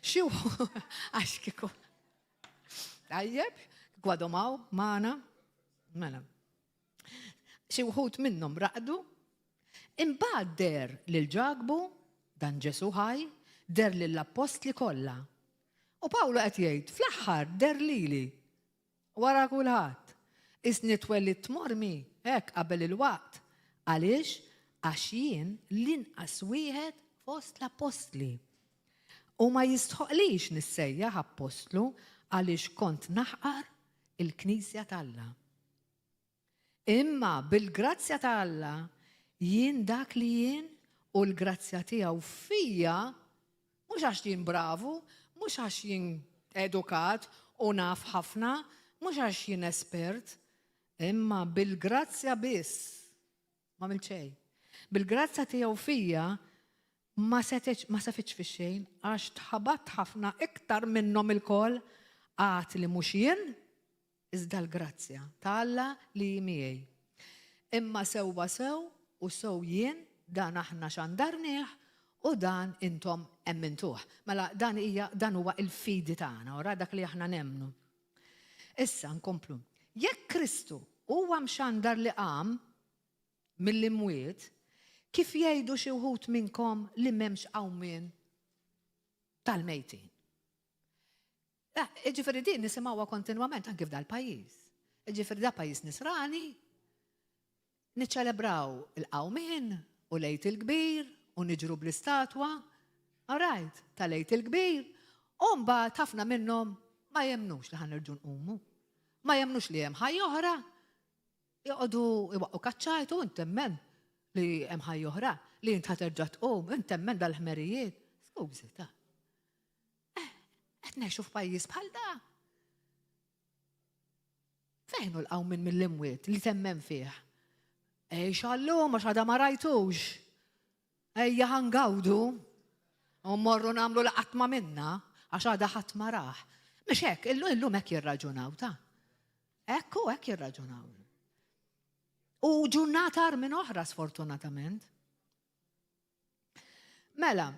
xi għax kieku. Tajjeb, kieku għadhom hawn magħna. Mela. Xi wħud minnhom raqdu. Imbagħad deher lil Ġakbu, dan Ġesù ħaj, deher lill-appostli kollha. U Pawlu qed jgħid, fl-aħħar deher lili, wara kulħadd. Isni twelidt mormi, hekk qabel il-waqt. Għaliex? Għax jien l-inqas wieħed fost l-appostli. U ma jistħoqlix nissejjaħ appostlu għaliex kont naħqar il-Knisja t'Alla. Imma bil-grazzja ta' Alla jien dak li jien u l-grazzja tiegħu fija, mhux għax jien bravu, mhux għax jien edukat u naf ħafna, mhux għax jien espert, imma bil-grazzja biss, ma għamilt xejn. Bil-grazzja tiegħu fija ma setgħetx ma sefitx fix-xejn għax tħabatt ħafna iktar minnhom ilkoll għad li mhux jien, iżda l-grazzja ta' Alla li hi miegħi. Imma sewwa sew u sew jien dan aħna xandarnieh u dan intom emmintuh. Mela dan hija dan huwa il-fidi tagħna, ora dak li aħna nemmnu. Issa nkomplu. Jekk Kristu huwa mxandar li qam mill-imwiet, kif jgħidu xi wħud minnkom li m'hemmx qawmien tal-mejtin? Eh, ġifieri din nisimgħuha kontinwament anke f'dal-pajjiż. Ġifieri da pajjiż nisrani, niċċelebraw il-qawmien u l-Għid il-Kbir u niġru bl-istatwa, all right, tal-Għid il-Kbir, u mbagħad ħafna minnhom ma jemmnux li ħa nerġgħu nqumu. Ma jemmnux li hemm ħajja oħra. Joqogħdu iwaqqu kaċċajtu int temmen li hemm ħajja oħra, li int ħa terġa' tqum, int temmen dal-ħmerijiet. Skużi ta'. Eh, qed ngħixu f'pajjiż bħal da. Fejn hu l-qawmien mill-imwiet li temmen fih? Ejx għallum għax għadha ma rajtux. Ejja ħangawdu u mmorru nagħmlu li qatt ma minna għax għadha ħadd ma rah. Mhux hekk, illum illum hekk jirraġunaw ta'. Hekk u hekk jirraġunaw. U ġurnata minn oħra sfortunatament. Mela,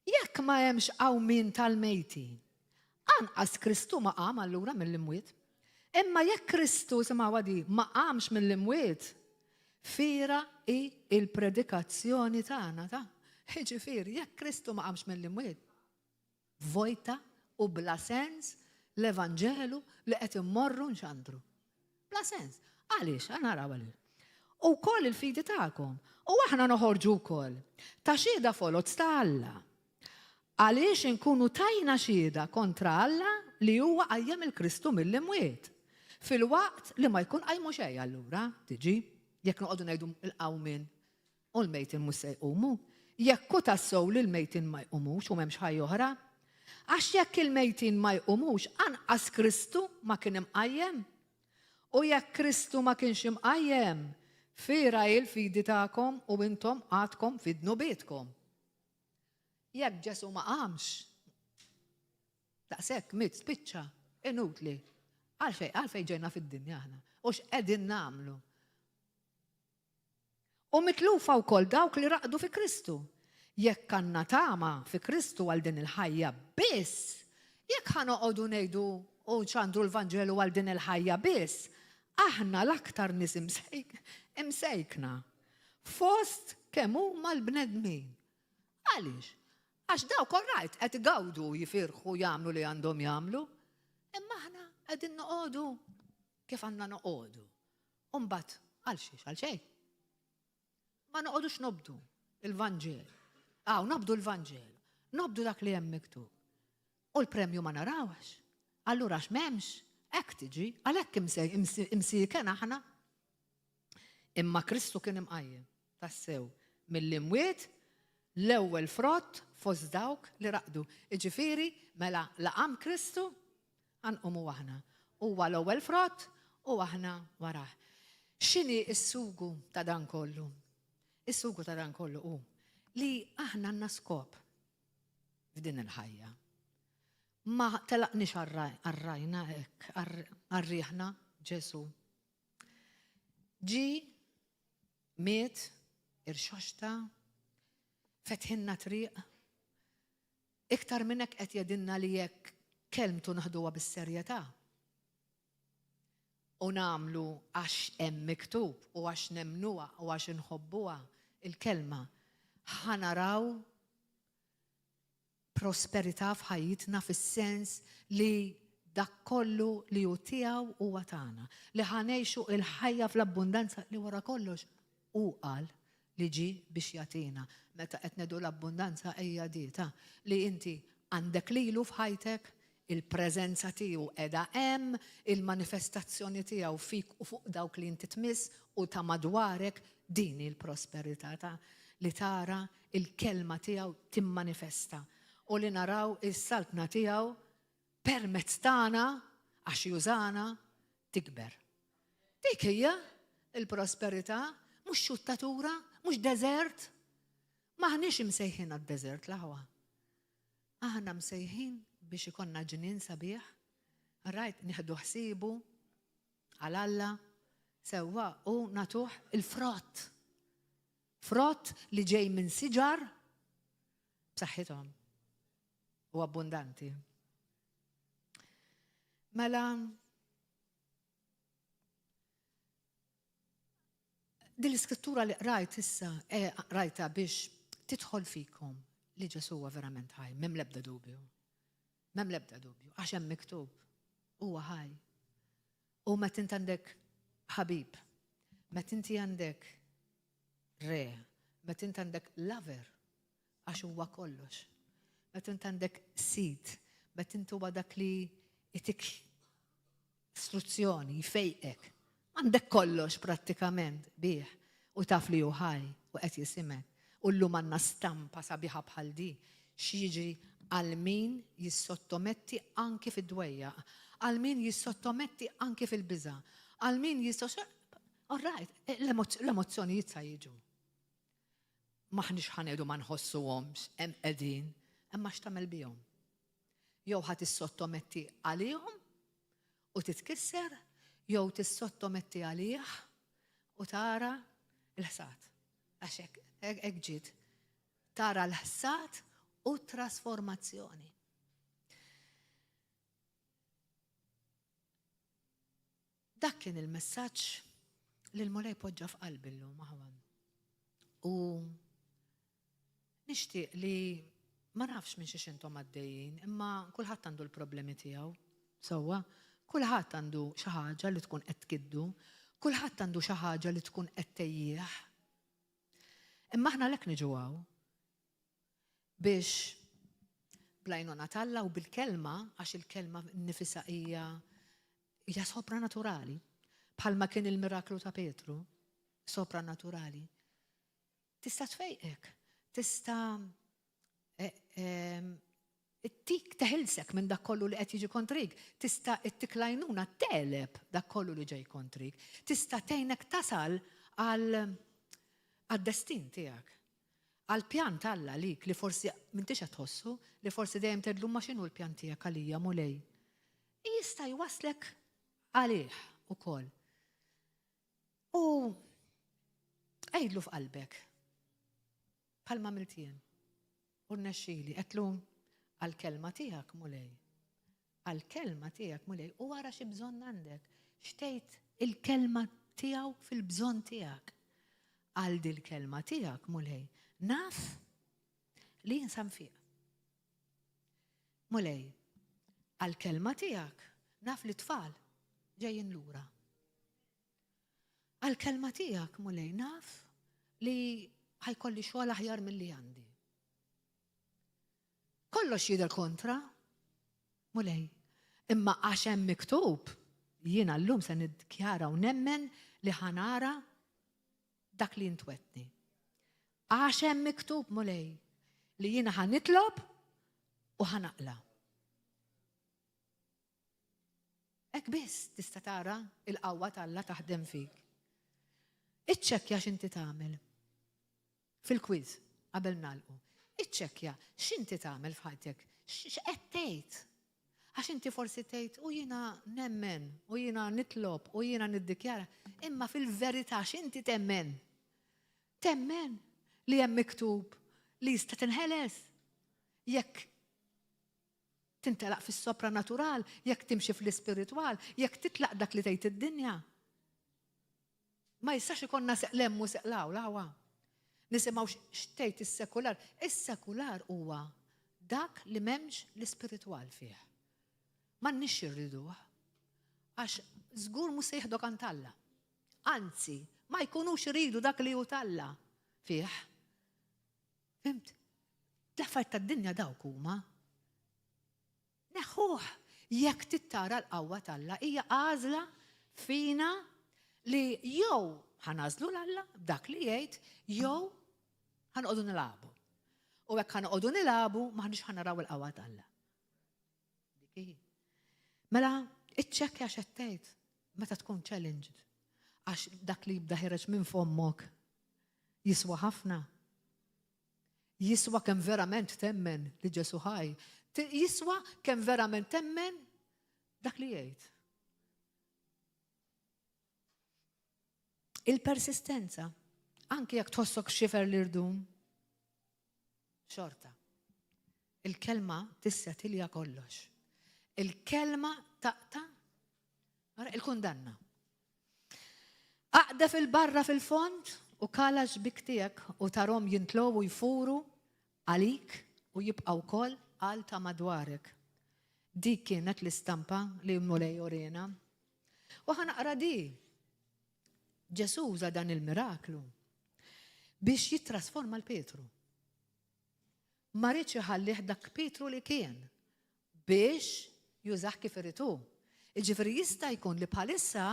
jekk ma hemmx qawmien tal-mejtin, anqas Kristu ma qam allura mill-imwiet. Imma jekk Kristu, simgħuha di, ma qamx mill-imwiet, fira hi il-predikazzjoni tagħna ta' Jiġifieri, jekk Kristu ma qamx mill-imwiet, vojta u bla sens l-Evanġelu li qed immorru nxandru. Bla sens. Għaliex? Ħa naraw għaliex. U wkoll il-fidi tagħkom. U aħna noħorġu wkoll ta' xhieda foloz ta' Alla. Għaliex inkunu tajna xhieda kontra Alla li huwa qajjem il-Kristu mill-imwiet. Filwaqt li ma jkun qajmu xejn allura, tiġi, jekk noqogħdu ngħidu l-qawmien U l-mejtin mhux se jqumu? Jekk hu tassew li l-mejtin ma jqumux u m'hemmx ħajja oħra? Għax jekk il-mejtin ma jqumux, anqas Kristu ma kien imqajjem. U jekk Kristu ma kienx imqajjem, fiergħa hi l-fidi tagħkom u intom għadkom fi dnubietkom. Jekk Ġesù ma qamx, daqshekk miet spiċċa, inutli. Għalfejn, għalfejn ġejna fid-dinja aħna? U x'qegħdin nagħmlu? U mitlufa wkoll dawk li raqdu fi Kristu. Jekk għandna tama fi Kristu għal din il-ħajja biss, jekk ħa noqogħdu ngħidu u nxandru l-Vanġelu għal din il-ħajja biss, aħna l-aktar nies imsejkna fost kemm huma l-bnedmin. Għaliex? Għax dawk all right qed igawdu jifirħu jagħmlu li għandhom jagħmlu, imma aħna qegħdin noqogħdu kif għandna noqogħdu. U mbagħad għal xiex għal xejn. Ma noqogħdux nobdu il-Vanġel. Aw, nobdu l-Vanġel. Nobdu dak li hemm miktub. U l-premju ma narawx. Allura għax m'hemmx, hekk tiġi, għalhekk imsieken aħna. Imma Kristu kien imqajjem tassew mill-imwiet l-ewwel frott fost dawk li raqdu. Iġifieri, mela la qam Kristu, ħa nqumu aħna. Huwa l-ewwel frott u aħna warah. X'inhi s-sugu ta' dan kollu? Is-sugu ta' dan kollu hu li aħna għandna skop f'din il-ħajja. Ma telaqniex għarrajna hekk, għarriħna Ġesu. Ġi, miet, irxoxta, fetħinna triq, Iktar minn hekk qed jgħidilna li jekk kelmtu naħduha bis-serjetà u nagħmlu għax hemm miktub u għax nemmnuha u għax inħobbuha il-kelma, ħa naraw prosperità f'ħajjitna fis-sens li dak kollu li hu tiegħu huwa tagħna, li ħa ngħixu l-ħajja fl-abbundanza li wara kollox Hu qal li ġie biex jagħtina. Meta qed ngħidu l-abbundanza hija di ta' li inti għandek lilu f'ħajtek, il-preżenza tiegħu qiegħda hemm, il-manifestazzjoni tiegħu fik u fuq dawk li inti tmiss u ta' madwarek, din hi l-prosperità ta' li tara l-kelma tiegħu timmanifesta u li naraw is-saltna tiegħu permezz tagħna għax jużana tikber. Dik hija l-prosperità, mhux xuttatura, mhux deżert. M'aħniex imsejħin għad-deżert l-aħwa. Aħna msejħin biex ikollna ġnien sabiħ, rajt nieħdu ħsiebu għal Alla sewwa u nagħtuh il-frott. Frott li ġej minn siġar b'saħħithom u abbundanti. Mela, din l-iskrittura li qrajt issa, eh, qrajta biex tidħol fikom li Ġesu huwa verament ħaj, m'hemm l-ebda dubju. M'hemm l-ebda dubju, għax hemm miktub, huwa ħaj. U meta int għandek ħabib, meta inti għandek re, meta int għandek lover, għax huwa kollox. Meta int għandek sid, meta int huwa dak li itik struzzjoni, jfejqek. Għandek kollox prattikament bih u taf li hu ħaj u qed jisimek. U llum għandna stampa sabiħa bħal di x'jiġri għal min jissottometti anki fid-dwejjaq, għal min jissottometti anki fil-biża', għal min jissottometti. All right, l-emozzjonijiet sa jiġu. M'aħniex ħa ngħidu ma nħossuhomx, hemm qegħdin, imma x'tagħmel bihom? Jew ħa tissottometti għalihom u titkisser, jew tissottometti għalih u tara l-ħsad. Għax hekk ġiet. Tara l-ħsad u trasformazzjoni. Dak kien il-messaġġ li l-Mulej poġġa f'qalbi llum aħwan. U nixtieq li ma nafx minn xiex intom għaddejjin, imma kulħadd għandu l-problemi tiegħu. Sewwa, kulħadd għandu xi ħaġa li tkun qed tkiddu, kulħadd għandu xi ħaġa li tkun qed tejjih. Imma aħna lek niġu hawn biex bl-għajnuna t'Alla u bil-kelma, għax il-kelma nifisha hija hija sopranaturali, bħalma kien il-miraklu ta' Pietru, sopranaturali. Tista' tfejqek, tista' eh, ehm, ittik teħilsek minn dak kollu li qed jiġi kontrik, tista' ittik l-għajnuna tegħleb dak kollu li ġej kontrik, tista' tgħinek tasal għal għad-destin tiegħek. Għall-pjan t'Alla għalik li forsi m'intix qed tħossu, li forsi dejjem tgħidlu ma x'inhu l-pjan tiegħek għalija Mulej. Jista' jwasslek għalih ukoll. U għidlu f'qalbek, bħalma għamilt jien. U rnexxieli, għedtlu għall-kelma tiegħek Mulej. Għall-kelma tiegħek Mulej u ara xi bżonn għandek. X'tgħid il-kelma tiegħu fil-bżonn tiegħek. Għal dil-kelma tiegħek Mulej, naf li jien sa nfiq. Mulej, għall-kelma tiegħek naf li tfal ġejjin lura. Għall-kelma tiegħek Mulej naf li ħajkolli xogħol aħjar milli għandi. Kollox jidher kontra, Mulej. Imma għax hemm miktub, jiena llum se niddikjara u nemmen li ħa nara dak li int wegħdtni. Għax hemm miktub, Mulej, li jiena ħa nitlob u ħa naqla'. Hekk biss tista' tara l-qawwa t'Alla taħdem fik. Iċċekkja x'inti tagħmel. Fil-quiz, qabel nagħlqu. Iċċekkja x'inti tagħmel f'ħajtek, x'qed tgħid. Għax inti forsi tgħid u jiena nemmen, u jiena nitlob, u jiena niddikjara, imma fil-verità x'inti temmen? Temmen li hemm miktub li jista' tinħeles jekk tintelaq fis-sopranatural, jekk timxi fl-ispiritwal, jekk titlaq dak li tgħid id-dinja. Ma jistax ikollna seq 'l hemm u seq 'l hawn, l-aħwa. Nisimgħu x'tgħid is-sekular. Is-sekular huwa dak li m'hemmx l-ispiritwal fih. M'għandniex irriduh. Għax żgur mhux se jieħdok għand Alla. Anzi, ma jkunux iridu dak li hu t'Alla fih. Fimt? L-affarijiet tad-dinja dawk huma. Neħħuh! Jekk trid tara l-qawwa t'Alla hija għażla fina li jew ħa nagħżlu 'l Alla b'dak li jgħid jew ħa noqogħdu nilagħbu. U hekk ħa noqogħdu nilagħbu m'aħniex ħa naraw il-qawwa t'Alla. Dik hi. Mela, iċċekkja x'qed tgħid meta tkun challenged. Għax dak li jibda ħireġ minn fommok jiswa ħafna. Jiswa kemm verament temmen li Ġesù ħaj. Jiswa kemm verament temmen dak li jgħid. Il-persistenza, anki jekk tħossok xifer l-irdum, xorta. Il-kelma tissetilja kollox. Il-kelma taqta' il-kundanna. Aqdef il-barra fil-fond u kala xbik tiegħek u tarhom jintlow u jfuru għalik u jibqgħu wkoll għal ta' madwarek. Dik kienet l-istampa li l-Mulej uriena. U ħa naqra di. Ġesù uża dan il-miraklu biex jittrasforma l-Pietru. Ma riedx iħallih dak Pietru li kien biex jużah kif irid hu. Jiġifieri jista' jkun li bħalissa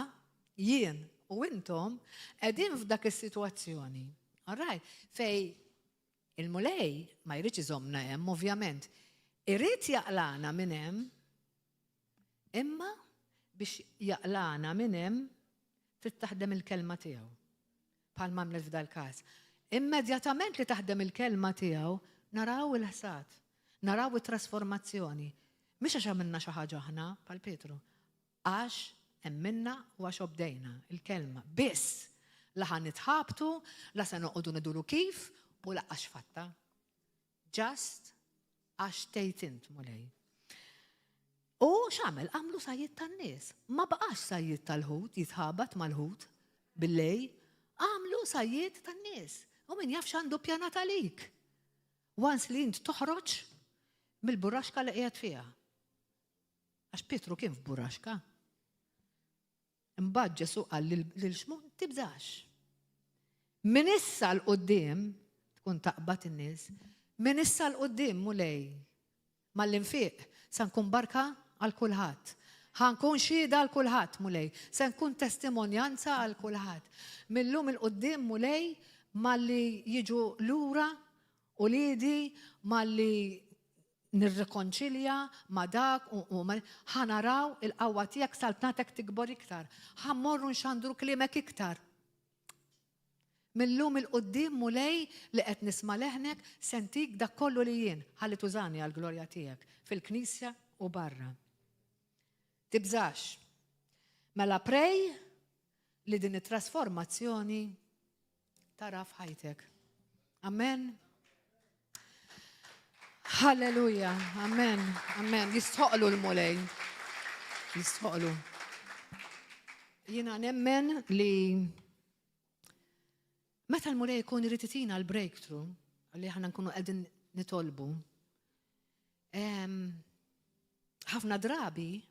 jien u intom qegħdin f'dak is-sitwazzjoni. All right? Fej il-Mulej ma jridx iżommna hemm ovvjament. Irid jaqlana minn hemm Imma biex jaqlagħna minn hemm trid taħdem il-kelma tiegħu. Bħalma għamlet f'dal-każ. Immedjatament li taħdem il-kelma tiegħu naraw il-ħsad, naraw it-trasformazzjoni. Mhix għax għamilna xi ħaġa aħna bħal Pietru, għax emminna u għax obdejna il-kelma. Biss la ħa nitħabtu, la se noqogħdu niduru kif u laqqas x'fatta. Just għax tgħid int, Mulej. U x'għamel? Għamlu sajjied tan-nies. Ma baqax sajjied tal-ħut, jitħabat mal-ħut bil-lejl. Għamlu sajjied tan-nies. U min jaf x'għandu ppjanat għalik. Once li int toħroġ mill-burraxka li qiegħed fiha. Għax Pietru kien f'burraxka. Imbagħad Ġesù qal lil Xmun, Tibżax. Minn issa 'l quddiem tkun taqbad in-nies. Minn issa 'l quddiem, Mulej, malli nfiq, se nkun barka għal kulħadd. Ħa nkun xhieda għal kulħadd, Mulej. Se nkun testimonjanza għal kulħadd. Mil-lum 'il quddiem, Mulej, malli jiġu lura uliedi, malli nirrikonċilja ma' dak u ma' ħa naraw il-qawwa tiegħek saltnatek tikbor iktar. Ħa mmorru nxandru kliemek iktar. Mil-lum 'il quddiem, Mulej, li qed nisma' leħnek, se ntik dak kollu li jien, ħalli tużani għall-glorja tiegħek, fil-knisja u barra. Tibżax. Mela pray li din it-trasformazzjoni tara f'ħajtek. Amen. Halleluja, amen, amen. Jistħoqlu l-Mulej. Jistħoqlu. Jiena nemmen li meta l-Mulej jkun irid itina l-breakthrough li aħna nkunu qegħdin nitolbu, ħafna drabi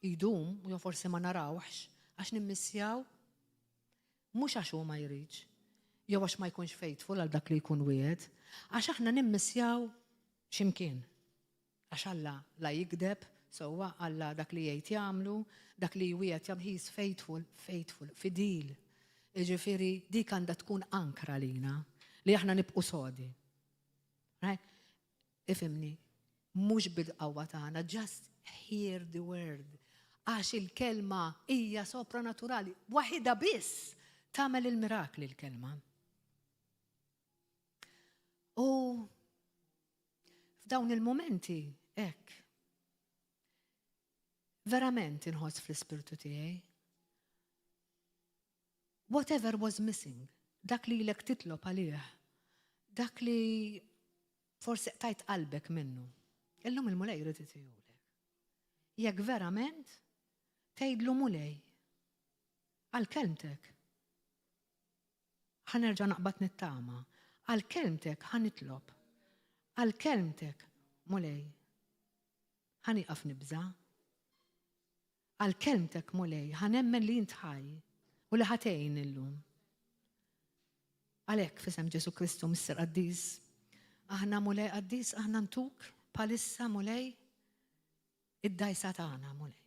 jdum u jew forsi ma narawhx għax nimmissjaw mhux għax hu ma jridx jew għax ma jkunx faithful għal dak li jkun wiegħed, għax aħna nimmissjaw x'imkien. Għax Alla la jigdeb, sewwa Alla dak li jgħid jagħmlu, dak li jwiegħed jagħmlu, he is faithful, faithful, fidil. Jiġifieri dik għandha tkun ankra lina li aħna nibqu sodi. Right? Ifhimni, mhux bil-qawwa tagħna, just hear the word. Għax il-kelma hija sopranaturali, waħida biss tagħmel il-mirakli l-kelma. U f'dawn il-momenti, hekk, verament inħoss fl-ispirtu tiegħi. Whatever was missing, dak li ilek titlob għalih, dak li forsi qtajt qalbek minnu, illum il-Mulej jrid itihulek. Jekk verament tgħidlu Mulej, għal kelmtek, ħa nerġa' naqbad nittama, għal kelmtek ħa nitlob, għal kelmtek, Mulej, ħa nieqaf nibża', għal kelmtek, Mulej, ħa nemmen li int ħaj u li ħa tgħin illum. Għalhekk f'isem Ġesù Kristu Missier Qaddis, aħna Mulej Qaddis, aħna ntuk bħalissa Mulej id-dgħajsa tagħna Mulej.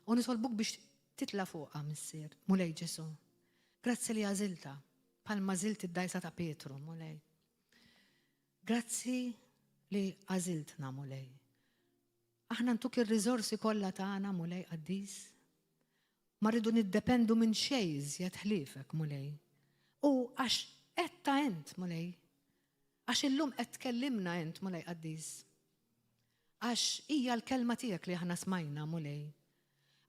U nitolbuk biex titla' fuqha Missier, Mulej Ġesù. Grazzi li għażilta bħalma għażilt id-dgħajsa ta' Pietru, Mulej. Grazzi li għażiltna, Mulej. Aħna ntuk ir-riżorsi kollha tagħna, Mulej qaddis. Ma rridu niddependu minn xejn iżjed ħliefek, Mulej. U għax għedtha int, Mulej. Għax illum qed tkellimna int, Mulej qaddis. Għax hija l-kelma tiegħek li aħna smajna, Mulej.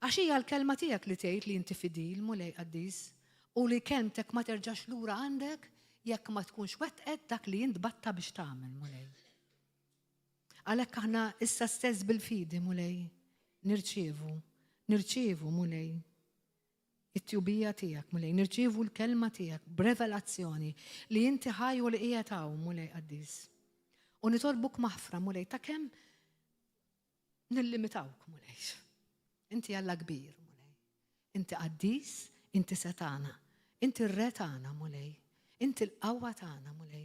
Għax hija l-kelma tiegħek li tgħid li inti fidil, Mulej qaddis, u li kelmtek ma terġax lura għandek jekk ma tkunx wettqet dak li int bgħattha biex tagħmel, Mulej. Għalhekk aħna issa stess bil-fidi, Mulej, nirċievu, nirċievu, Mulej, it-tjubija tiegħek, Mulej, nirċievu l-kelma tiegħek b'revelazzjoni li inti ħaj u li qiegħed hawn, Mulej qaddis. U nitolbuk maħfra, Mulej, ta' kemm nillimitawk, Mulej. Inti Alla kbir, Mulej. Inti qaddis, inti setgħana. Inti r-re tagħna, Mulej. Inti l-qawwa tagħna, Mulej.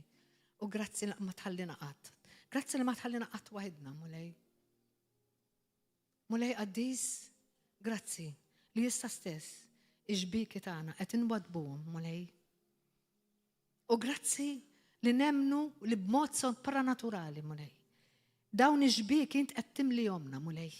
U grazzi li ma tħallina qatt. Grazzi li ma tħallina qatt waħidna, Mulej. Mulej qaddis, grazzi li issa stess ix-xbieki tagħna qed inwadbuhom, Mulej. U grazzi li nemmnu li b'mod sopranaturali, Mulej, dawn ix-xbieki int qed timlihomna, Mulej.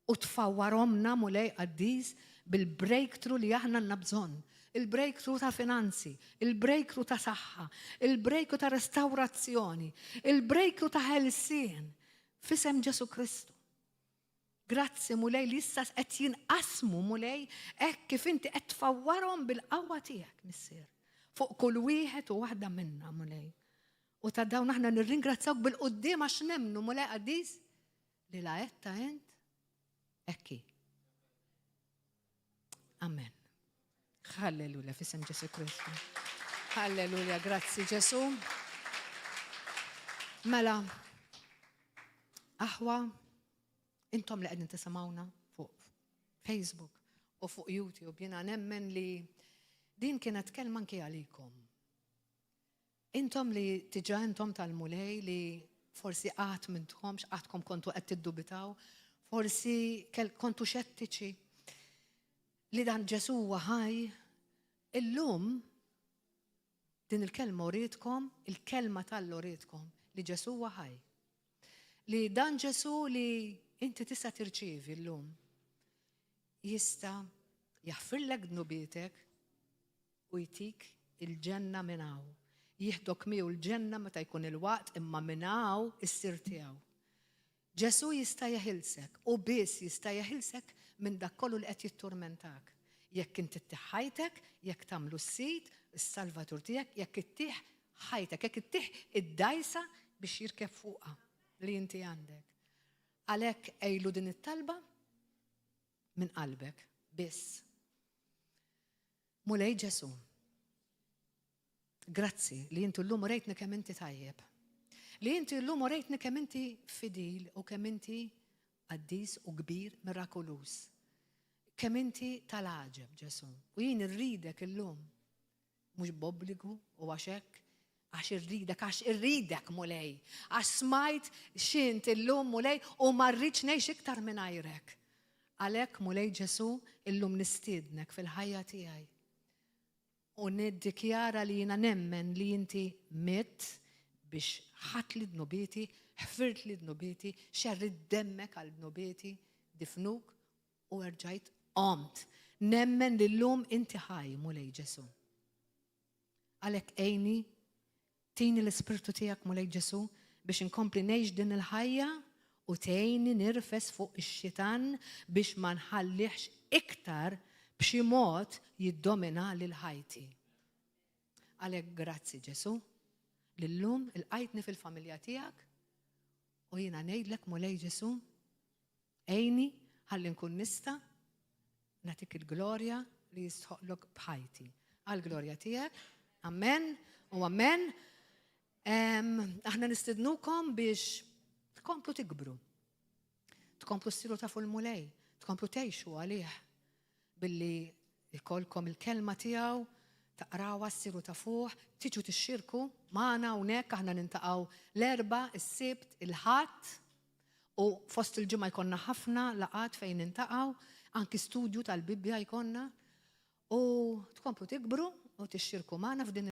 U tfawwarhomna, Mulej qaddis, bil-breakthrough li aħna għandna bżonn. Il-breakthrough ta' finanzi, il-breakthrough ta' saħħa, il-breakthrough ta' restawrazzjoni, il-breakthrough ta' ħelsien. F'isem Ġesù Kristu. Grazzi Mulej li issa qed jinqasmu Mulej hekk kif inti qed tfawwarhom bil-qawwa tiegħek, Missier. Fuq kull wieħed u waħda minna, Mulej. U ta' dawn aħna nirringrazzawk bil-quddiem għax nemmnu Mulej qaddis li la għedtha int hekk hi. Amen. Halleluja, f'isem Ġesù Kristu. Halleluja, grazzi Ġesù. Mela, aħwa, intom li qegħdin tisimgħuna fuq Facebook u fuq YouTube, jiena nemmen li din kienet kelma anki għalikom. Intom li diġà intom tal-Mulej li forsi qatt m'intkomx, għadkom kontu qed tiddubitaw, forsi kontu xettiċi li dan Ġesù huwa ħaj, illum din il-kelma urietkom, il-kelma t'Alla urietkom li Ġesù huwa ħaj. Li dan Ġesù li inti tista' tirċievi llum jista' jaħfirlek dnubietek. U jtik il-ġenna minn hawn. Jieħdok miegħu l-ġenna meta jkun il-waqt imma minn hawn issir tiegħu. Ġesù jista' jeħilsek u biss jista' jeħilsek minn dak kollu li qed jitturmentak. Jekk inti ttih ħajtek, jekk tagħmlu s-Sid, is-Salvatur tiegħek, jekk ittih ħajtek, jekk ittih id-dgħajsa biex jirkeb fuqha li inti għandek. Għalhekk għidlu din it-talba minn qalbek biss. Mulej Ġesù, grazzi li inti llum urejtni kemm inti tajjeb. Li inti llum urejtni kemm inti fidil u kemm inti qaddis u kbir mirakoluż. Kemm inti tal-għaġeb, Ġesù. U jien irridek illum, mhux b'obbligu u għax hekk, għax irridek, għax irridek, Mulej. Għax smajt x'int illum, Mulej, u ma rridx ngħix iktar mingħajrek. Għalhekk, Mulej Ġesù, illum nistiednek fil-ħajja tiegħi. U niddikjara li jiena nemmen li inti mitt biex ħadtli dnubieti, ħfirtli dnubieti, xerridt demmek għal dnubieti, difnuk u erġajt qomt. Nemmen li llum inti ħaj, Mulej Ġesù. Għalhekk għinni, tini l-Ispirtu tiegħek, Mulej Ġesù, biex inkompli ngħix din il-ħajja u tgħinni nirfes fuq ix-xitan biex ma nħallihx iktar b'xi mod jiddomina lil ħajti. Għalhekk grazzi Ġesù li llum ilqajtni fil-familja tiegħek u jiena ngħidlek Mulej Ġesù Għinni ħalli nkun nista' nagħtik il-glorja li jistħoqlok b'ħajti. Għall-glorja tiegħek. Amen u amen. Aħna nistidnukom biex tkomplu tikbru. Tkomplu ssiru tafu l-Mulej, tkomplu tgħixu għalih billi jkollkom il-kelma tiegħu, taqrawha, ssiru tafuh, tiġu tixxirku magħna hawnhekk aħna nintaqgħu l-Erbgħa, is-Sibt, il-Ħadd u fost il-ġimgħa jkollna ħafna laqgħat fejn nintaqgħu, anki studju tal-Bibbja jkollna u tkomplu tikbru u tixxirku magħna f'din.